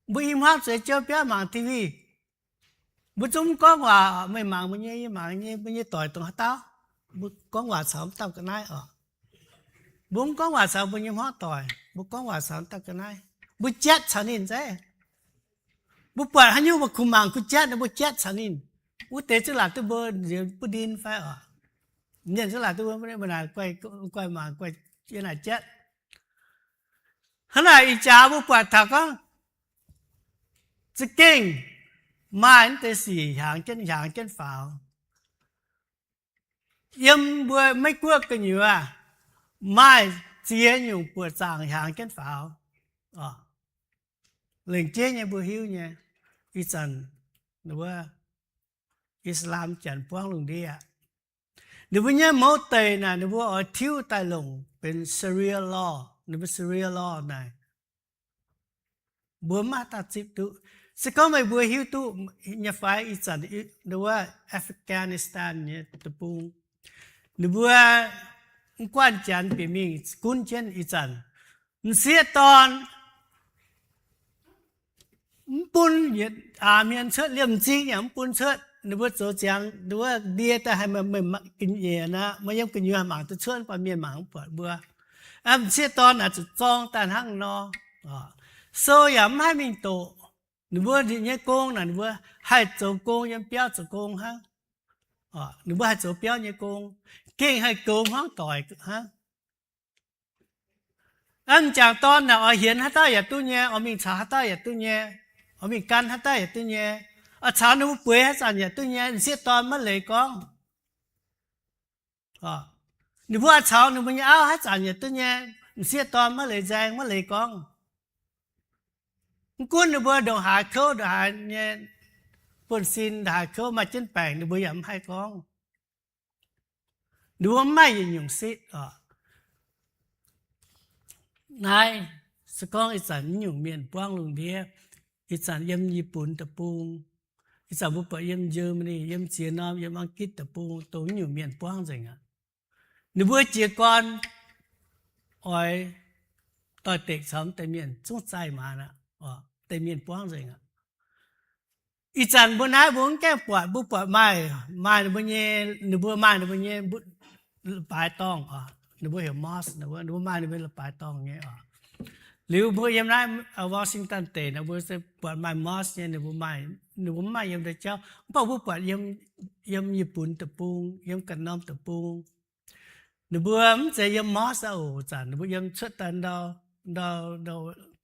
Mbuo i hmuangv zueiz jouv biauv mangc T V, mbuo zungv mv gorngv waac. Meih mangc mbuo nyei, yie mangc yie, mbuo nyei doic dongh haaix dauh? Mbuo gorngv waac caux mv dauh ga'naaiv oc. Mbuo mv gorngv waac caux mbuo nyei hmuangv doic, mbuo gorngv waac caux mv dauh ga'naaiv. Mbuo jatv caux ninh zeiv. Mbuo buatc haaix nyungc mbuo kungx mangc kungx jatv, mbuo jatv caux ninh. Wuov deix zungv laatc duqv mbuo nziex buov ndin fai oc? Mienh zungv laatc duqv mbuo naaic guaih mangc guaih yie naaic jatv. Hnangv naaic ih jaax mbuo buatc taux gorngv za'gengh maaih naaiv deix sic hiaangx jienv, hiaangx jienv faaux. Yiem mbuo Meiv Guoqv gu'nyuoz maaih ziex nyungc buoqc zaangc hiaangx jienv faaux. Lengc jeiv nyei mbuo hiuv nyei, ih zanc wuov Islam Janx buangv lungh ndiev aqv. Ninh mbuo nyei mouz deic naaic ninh mbuo oix tiuv daaih longc benx Sharia law. Ninh mbuo Sharia law naaic mbuo maiv dauh zipv duqv. Se gorngv meih mbuo hiuv duqv nyei fai, ih zanc wuov Afghanistan nyei deic-bung, ninh mbuo mv guanh Janx bieqc mingh gunv jienv ih zanc, m'sieqv dorn mv bun yietc aax hmien cuotv, liemh m'zing yaac mv bun cuotv. Ninh mbuo zoux ziangx wuov ndie daaih haih meih, meih ga'nyiec aqv, meih yiem gu'nyuoz mangc duqv cuotv, mv baac mienh mangc mv buatc mbuo. M'sieqv dorn naaic zuqc zorng daaih hnangv nor. Sou yaac mv haih mingh doqc. Ninh mbuo nyei gong naaic ninh mbuo haih zoux gong, yiem biauv zoux gong hnangv. Ninh mbuo haih zoux biauv nyei gong, gengh haih goux hmuangv doic hnangv. Aa, m'jangc dorn naaic oix hienx haaix dauh yaac duqv nyei, oix mingh caux haaix dauh yaac duqv nyei, oix mingh gan haaix dauh yaac duqv nyei, oix caux ninh mbuo bueix haaix zanc yaac duqv nyei, m'sieqv dorn maiv leiz gorngv. Ninh mbuo oix caux ninh mbuo nyei auv haaix zanc yaac duqv nyei, m'sieqv dorn maiv leiz nzaeng, maiv leiz gorngv. Mv gunv ninh mbuo ndongc haaix kouv, ndongc haaix nyei buonv-sin, ndongc haaix kouv maaih jienv baengc, ninh mbuo yaac mv haih gorngv. Ninh mbuo mv maaih yietc nyungc sitv oc. Naaiv se gorngv ih zanc mv nyungc mienh buangv lungh ndiev, ih zanc yiem Yietc Bun deic-bung, ih zanc mbuo buatc yiem Germany, yiem ziex norm, yiem Ang^gitv deic-bung, dongh mv nyungc mienh buangv nzengc aqv. Ninh mbuo jiez gorn oix doix-dekc caux mv deix mienh zungv zaih maanz aqv. Deix mienh buangv nzengc aqv. Ih zanc mbuo naaiv mbuo mv gaengh buatc, mbuo buatc maaih, maaih ninh mbuo nyei, ninh mbuo maaih ninh mbuo nyei leiz-baaix dorngh oc. Ninh mbuo heuc mosque, ninh mbuo maaih ninh mbuo leiz-baaix dorngh nyei oc. Liuz mbuo yiem naaiv Washington deic naaic, mbuo se buatc maaih mosque nyei, ninh mbuo maaih, ninh mbuo mv maaih yiem ndau jauv. Mv baac mbuo buatc yiem Yietc Bun deic-bung, yiem ganh norm deic-bung, ninh mbuo mv zeiz yiem mosque aqv oc. Zanc ninh mbuo yiem cuotv daaih ndau, ndau, ndau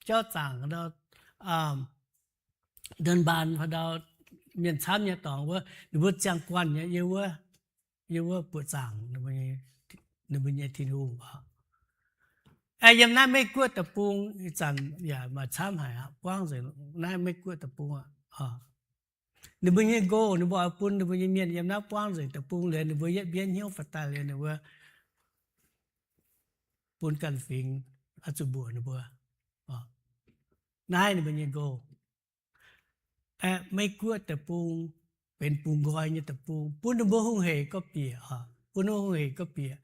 jauv zaangc, ndau ndon mbaan fai ndau mienh camv nyei dorngx wuov, ninh mbuo ziangh guanh nyei yiem wuov, yiem wuov buoqc zaangc ninh mbuo nyei Tin-Hungh oc. Aeqv, yiem naaiv Meiv Guoqv deic-bung ih zanc yaac maaih camv haic aqv, buangv nzengc naaiv Meiv Guoqv deic-bung aqv. Ninh mbuo nyei goal, ninh mbuo oix bun ninh mbuo nyei mienh yiem naaiv buangv nzengc deic-bung liuz, ninh mbuo yietv mbienv hnyouv faaux daaih liuz, ninh mbuo bun ganh fingx oix zuqc mbuoqc ninh mbuo. Naaiv ninh mbuo nyei goal. Aeqv, Meiv Guoqv deic-bung benx bungx nqoi nyei deic-bung, bun ninh mbuo hungh hec gorqv-bieqc oc, bun ninh mbuo hungh hec gorqv-bieqc.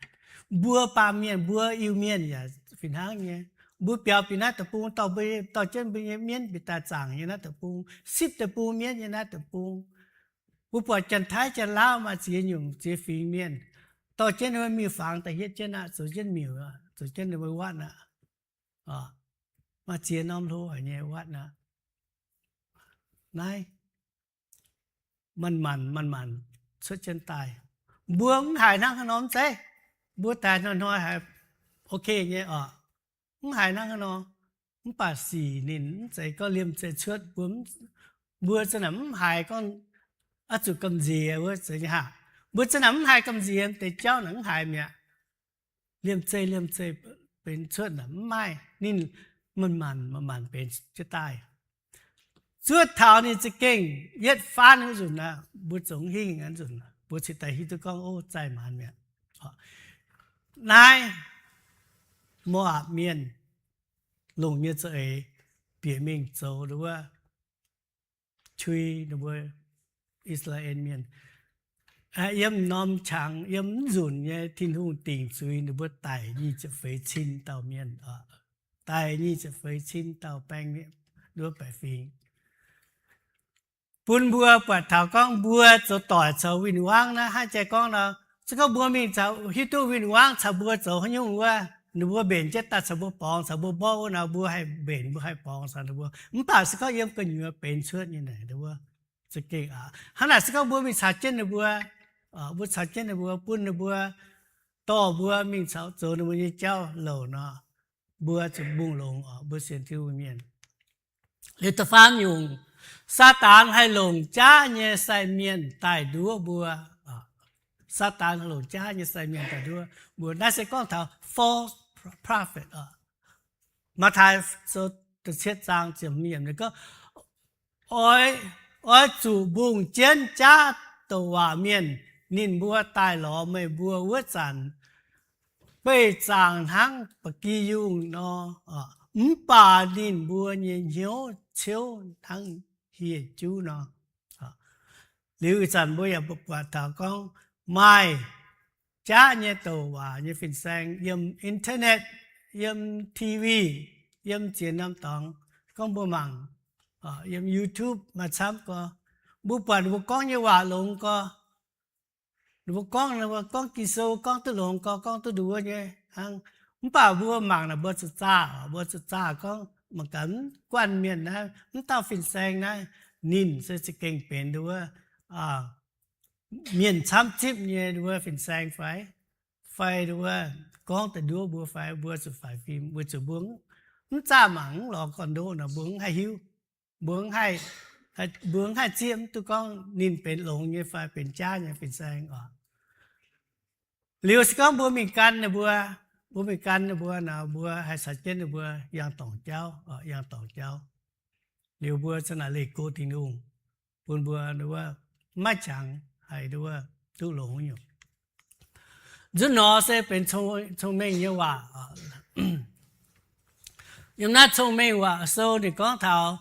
Mbuo baamh mienh, mbuo Iu-Mienh yaac fih hnangv nyei. Mbuo biaux bieqc naaiv deic-bung, dorh mbuo, dorh jienv mbuo nyei mienv bieqc daaih zaangc nyei naaiv deic-bung, sipv deic-bung mienv nyei naaiv deic-bung. Mbuo buatc Janx-Taiv, Janx-Lauv maaih ziex nyungc ziex fingx mienh, dorh jienv ninh mbuo miuc-fangx daaih hietv jienv aqv, zoux jienv miuc, zoux jienv ninh mbuo watv aqv. Maaih ziex norm hlo haic nyei watv aqv. Naaiv manc-manc, manc-manc cuotv jienv daaih. Mbuo mv haiz hnangv haaix nor mv zeiz, mbuo daaih hnoi-hnoi haiz ok nyei oc, mv haiz hnangv haaix nor. Mv baac sic ninh mv zeiz gorngv liemh zeih cuotv, mbuo, mbuo za'naaic mv haiz gorngv oix zuqc gamh nziex wuov zeiz nyei haah. Mbuo za'naaic mv haiz gamh nziex, deix jauv naaic mv haiz mi'aqv. Liemh zeih, liemh zeih benx cuotv naaic mv maaih, ninh manc-manc, manc-manc benx jienv daaih. Zuov taux ninh za'gengh yietv faanv wuov nzunc aqv, mbuo zoux hingh aqv nzunc, mbuo cingx daaih hiuv duqv gorngv, ov, zaih maanz mi'aqv. Naaiv Mo^apc Mienh longc nyei za'eix bieqc mingh zoux wuov, cui ninh mbuo I^saa^laa^en Mienh. Yiem norm qangx, yiem mv nzunc nyei Tin-Hungh dingc zuiz ninh mbuo daic nyic ziepc feix cin dauh mienh, daic nyic ziepc feix cin dauh baeng, wuov baeqc fingx. Bun mbuo buatc taux gorngv mbuo zoux doic caux win-wangv naaiv hnangv jai gorngv nor, se gorngv mbuo mingh caux, hiuv duqv win-wangv caux mbuo zoux haaix nyungc wuov, ninh mbuo mbenc jienv daaih caux mbuo borngz, caux mbuo mborqv wuov nor, mbuo haih mbenc, mbuo haih borngz caux ninh mbuo. Mv baac se gorngv yiem gu'nyuoz benx cuotv nyei naaic, ninh mbuo za'gengh aqv. Hnangv naaic se gorngv mbuo mingh caux jienv ninh mbuo, mbuo caux jienv ninh mbuo, bun ninh mbuo dorh mbuo mingh caux zoux ninh mbuo nyei jauv-louc nor, mbuo zuqc mbungh longx oc, mbuo sienx Tin-Hungh mienh. Liuz da'faam nyungc, Saadaan haih longc jaav nyei sai mienh daaih nduov mbuo. Saadaan haih longc jaav nyei sai mienh daaih nduov mbuo. Naaiv se gorngv taux false prophet oc. Matv^taai Sou da'cietv zaang ziepc hmz yiemc ninh gorngv, oix, oix zuqc mbungh jienv jaav douc waac mienh, ninh mbuo daaih lorz meih mbuo wuov zanc, beih zaangc hnangv ba'gi yungh nor, mv baac ninh mbuo nyei hnyouv ciouv hnangv hieh juv nor. Liuz ih zanc mbuo yaac buatc taux gorngv maaih jaav nyei douc waac nyei fin-saeng yiem internet, yiem TV, yiem ziex norm dorngx. Gorngv mbuo mangc yiem YouTube maaih camv gorx, mbuo buatc ninh mbuo gorngv nyei waac longx gorx. Ninh mbuo gorngv, ninh mbuo gorngv Ging-Sou gorngv duqv longx gorx, gorngv duqv nduov nyei hnangv. Mv baac mbuo mangc naaic mbuo zuqc zaah, mbuo zuqc zaah gorngv mangc gaax mv guanh mienh naaiv, mv dauh fin-saeng naaiv, ninh se za'gengh benx nduov mienh camv zipv nyei nduov fin-saeng fai? fai nduov gorngv da'nduov mbuo fai mbuo zuqc faix fim weic zuqc mbuo mv zaah mangc mv lorz gorn-ndoqv nor mbuo mv haih hiuv. Mbuo mv haih, mbuo mv haih zieqv mv duqv gorngv ninh benx longx nyei fai benx jaav nyei fin-saeng oc. Liuz se gorngv mbuo mingh gan ninh mbuo, mbuo mingh gan ninh mbuo nor mbuo haih caux jienv ninh mbuo yangh dorngc jauv, yangh dorngc jauv. Liuz mbuo ziouc naaic leih go Tin-Hungh bun mbuo nduov maiv qangx haih nduov duqv longx nyungc. Nzunc nor se benx cong-mengh nyei waac. Yiem naaiv Cong-Mengh Waac Sou ninh gorngv taux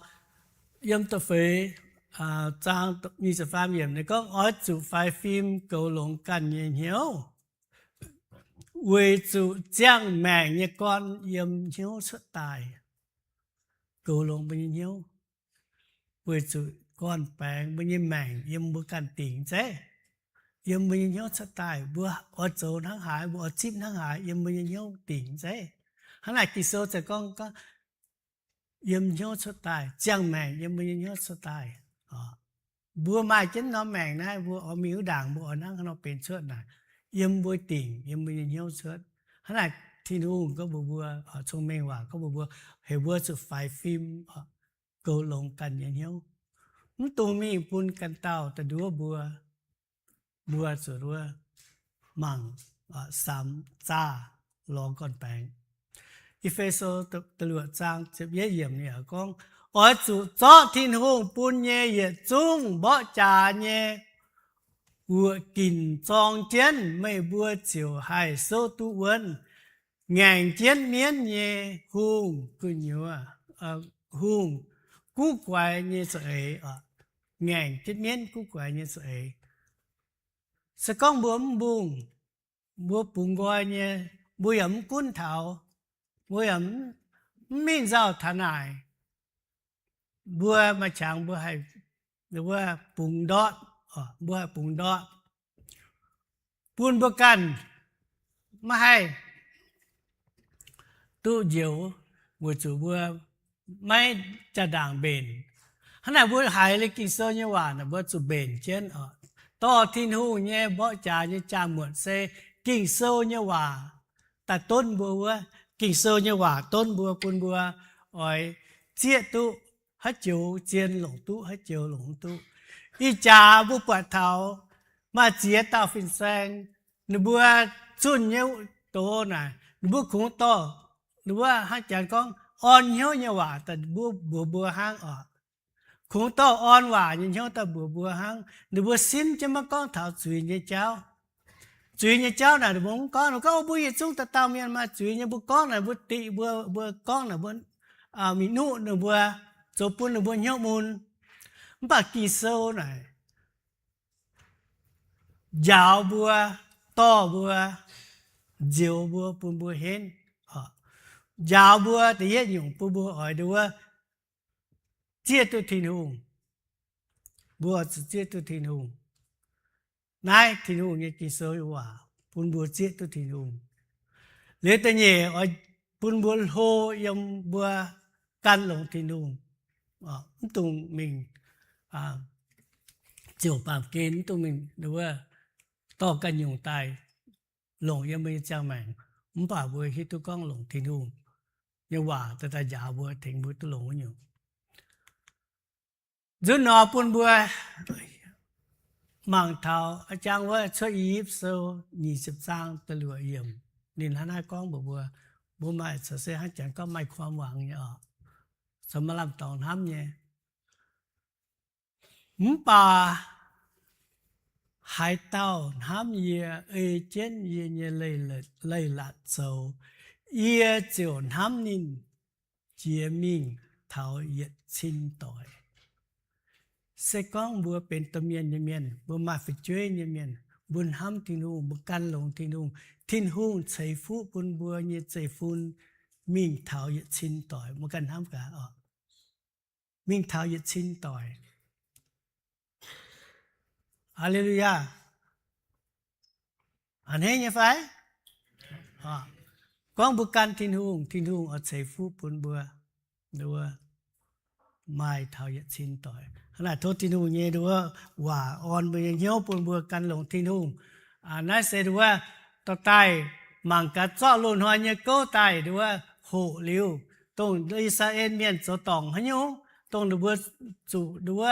yiem da'feix zaang nyic ziepc faam yiemc ninh gorngv, Oix zuqc faix fim goux longx ganh nyei hnyouv, weic zuqc ziangh maengc nyei gorn yiem hnyouv cuotv daaih. Goux longx mbuo nyei hnyouv, weic zuqc gorn-baengx mbuo nyei maengc yiem mbuo ganh dingc zeiv. Yiem mbuo nyei hnyouv cuotv daaih, mbuo oix zoux hnangv haaix, mbuo oix zipv hnangv haaix, yiem mbuo nyei hnyouv dingc zeiv. Hnangv naaic Ging-Sou ziouc gorngv, gorngv yiem hnyouv cuotv daaih, ziangh maengc yiem mbuo nyei hnyouv cuotv daaih. Mbuo maaih jienv norm maengc naaiv, mbuo oix mingh wuov ndaangc, mbuo oix hnangv haaix nor benx cuotv naaic, yiem mbuo dingc, yiem mbuo nyei hnyouv cuotv. Hnangv naaic Tin-Hungh gorngv mbuox mbuo, Cong-Mengh Waac gorngv mbuox mbuo, heuc mbuo zuqc faix fim, goux longx ganh nyei hnyouv. Mv dungx mingh bun ganh dauh da'nduov mbuo, mbuo zuqc wuov mangc, samx, zaah, lorz gorn-baengx. E^fe^so da'luoqc zaang ziepc yietv yiemc ninh gorngv, Oix zuqc zorqv Tin-Hungh bun nyei yietc zungv mborqv jaax nyei wuoqc ginc zorng jienv, meih mbuo ziouc haih souv duqv wuonv. Ngaengc jienv mienv nyei hungh gu'nyuoz, hungh guv guaix nyei za'eix. Ngaengc jienv mienv guv guaix nyei za'eix. Se gorngv mbuo mv mbungh, mbuo bungx nqoi nyei, mbuo yaac mv gunv taux, mbuo yaac mv mingh nzauh taux naaic, mbuo maaih qangx mbuo haih, wuov, bungx ndortv, mbuo haih bungx ndortv, bun mbuo ganh maiv haih duqv njoux, weic zuqc mbuo maiv jaa-ndaangc mbenc. Hnangv naaic mbuo haiz liuz Ging-Sou nyei waac naaic mbuo zuqc mbenc jienv oc. Dorh Tin-Hungh nyei mborqv jaax nyei jaa-muotc se Ging-Sou nyei waac daaih donv mbuo wuov. Ging-Sou nyei waac donv mbuo bun mbuo oix zieqv duqv haaix joux zien longc duqv, haaix joux longc mv duqv. Ih jaax mbuo buatc taux maaih ziex dauh fin-saeng, ninh mbuo zunh nyei doz naaic, ninh mbuo kungx dorh, ninh mbuo hnangv janx gorngv orn hnyouv nyei waac daaih mbuox mbuo hnangv oc. Kungx dorh orn waac nyei hnyouv daaih mbuox mbuo hnangv. Ninh mbuo simv jienv maiv gorngv taux zuiz nyei jauv. Zuiz nyei jauv naaic ninh mbuo mv gorngv. Ninh gorngv mbuo yietc zungv dauh dauh mienh maaih zuiz nyei, mbuo gorngv naaic mbuo dic mbuo, mbuo gorngv naaic mbuo mingh nuqv ninh mbuo, zoux bun ninh mbuo hnyouv mun. Mv baac Ging-Sou naaic njaaux mbuo, dorh mbuo, nzioux mbuo, bun mbuo henv. Njaaux mbuo da'yietv nyungc bun mbuo oix nduov zieqv duqv Tin-Hungh. Mbuo zuqc zieqv duqv Tin-Hungh. Naaiv Tin-Hungh nyei Ging-Sou waac bun mbuo zieqv duqv Tin-Hungh. Liuz da'nyeic oix bun mbuo hlo yiem mbuo gan longx Tin-Hungh. Mv dungx mingh ziouc baamh gen, mv dungx mingh wuov dorh ganh nyungc daaih longc yiem mbuo nyei ziangh maengc, mv baac mbuo hiuv duqv gorngv longc Tin-Hungh nyei waac daaih njaaux mbuo, tengx mbuo duqv longc wuov nyungc. Nzunc nor bun mbuo mangc taux a'jang wuov Cuotv I^yipv Sou nyic ziepc zaang da'luoqc yiemc. Ninh hnangv naaiv gorngv mbuox mbuo, mbuo maaih caux se hnangv janx gorngv maaih ความหวัง nyei oc, caux maaih lamh dorngx hnamv nyei. Mv baac haaix dauh hnamv yie, ei jienv yie nyei leiz-latc zoux, yie ziouc hnamv ninh, jiex mingh taux yietc cin doic. Se gorngv mbuo benx domh mienh nyei mienh, mbuo maaih fu'jueiv nyei mienh, mbuo hnamv Tin-Hungh, mbuo gan longx Tin-Hungh, Tin-Hungh ceix fuqv bun mbuo nyei zeiv-fun mingh taux yietc cin doic. Mbuo ganh hnamv gaax oc. Mingh taux yietc cin doic. Haa^le^lu^yaa. A'hneiv nyei fai? Gorngv mbuo gan Tin-Hungh, Tin-Hungh oix ceix fuqv bun mbuo nduov maaih taux yietc cin doic. Hnangv naaic tov Tin-Hungh nyei nduov waac orn mbuo nyei hnyouv bun mbuo gan longx Tin-Hungh. Naaiv se nduov dorh daaih mangc gaax zorqv loz-hnoi nyei gouv daaih nduov hoqc liuz, dongh I^saa^laa^en Mienh zoux dorngc haaix nyungc, dongh ninh mbuo zuqc nduov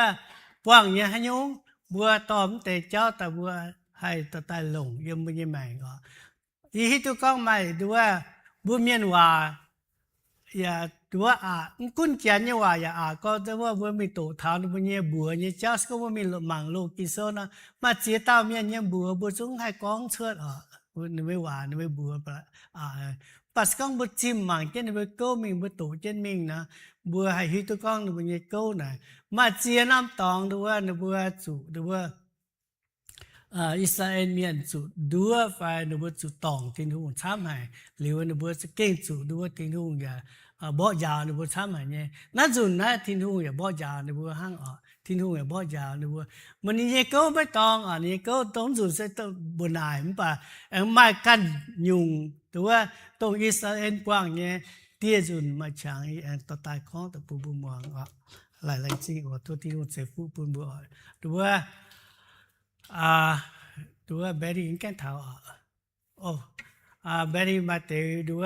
buangh nyei haaix nyungc, mbuo dorh mv deix jauv daaih mbuo haih dorh daaih longc yiem mbuo nyei maengc oc. Yie hiuv duqv gorngv maaih nduov mbuo mienh waac yaac nduov aqc, mv gunv janx nyei waac yaac aqc. Gorngv wuov mbuo mingh doqc taux ninh mbuo nyei mbuox nyei jauv, se gorngv mbuo mingh mangc loz Ging-Sou nor, maaih ziex dauh mienh nyei mbuox mbuo zungv haih gorngv cuotv oc, ninh mbuo waac, ninh mbuo mbuox aqc. Mv baac se gorngv mbuo zimh mangc jienv ninh mbuo gouv mingh, mbuo doqc jienv mingh nor, mbuo haih hiuv duqv gorngv ninh mbuo nyei gouv naaic maaih ziex norm dorngx nduov ninh mbuo zuqc nduov I^saa^laa^en Mienh zuqc nduov fai ninh mbuo zuqc dorngc Tin-Hungh camv haic, liuz ninh mbuo za'gengh zuqc nduov Tin-Hungh yaac mborqv njaaux ninh mbuo camv haic nyei. Naaiv nzunc naaiv Tin-Hungh yaac mborqv njaaux ninh mbuo hnangv oc. Tin-Hungh yaac mborqv njaaux ninh mbuo. Meih ninh nyei gouv maiv dorngx oc, ninh nyei gouv dongh nzunc se mbuo naaic, mv baac aengx maaih ganh nyungc nduov dongh I^saa^laa^en buangh nyei dieh nzunc maaih qangx, yie aengx dorh daaih gorngv daaih bun mbuo muangx oc. Laengz zingh oc, tov Tin-Hungh ceix fuqv bun mbuo oc. Nduov, nduov Betty mv gaengh taux oc. Betty maaih deix nduov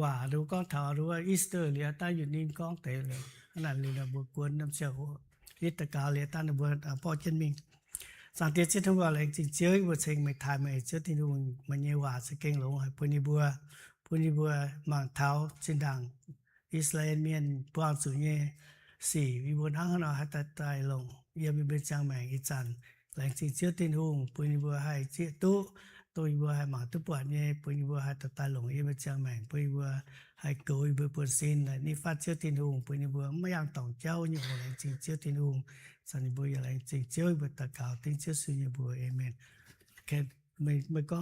waac nduov gorngv taux nduov Easter liuz daaih, yie ninh gorngv deix liuz, hnangv naaic liuz mbuo guon norm ziangh hoc, yie daux gaux liuz daaih ninh mbuo borqv jienv mingh. Zaangc Diex Ziouv Tin-Hungh, laengz zingh Ziouv yie mbuo ceng meih, taaih meih, Ziouv Tin-Hungh, meih nyei waac za'gengh longx haic bun yie mbuo, bun yie mbuo mangc taux zinh ndaangc I^saa^laa^en Mienh buangh zuqc nyei sic, yie mbuo hnangv haaix nor haih daaih daaih longc yiem yie mbuo nyei ziangh maengc ih zanc. Laengz zingh Ziouv Tin-Hungh bun yie mbuo haih zieqv duqv, dongh yie mbuo haih mangc duqv buatc nyei, bun yie mbuo haih daaih daaih longc yiem yie mbuo nyei ziangh maengc, bun yie mbuo haih goux yie mbuo buonv-sin naaic nyei fatv Ziouv Tin-Hungh, bun yie mbuo maiv yangh dorngc jauv nyei oc. Laengz zingh Ziouv Tin-Hungh. Zanc yie mbuo yaac laengz zingh Ziouv, yie mbuo daux gaux dengv Ziouv Yesu nyei mbuox. Aamen. Meih gorngv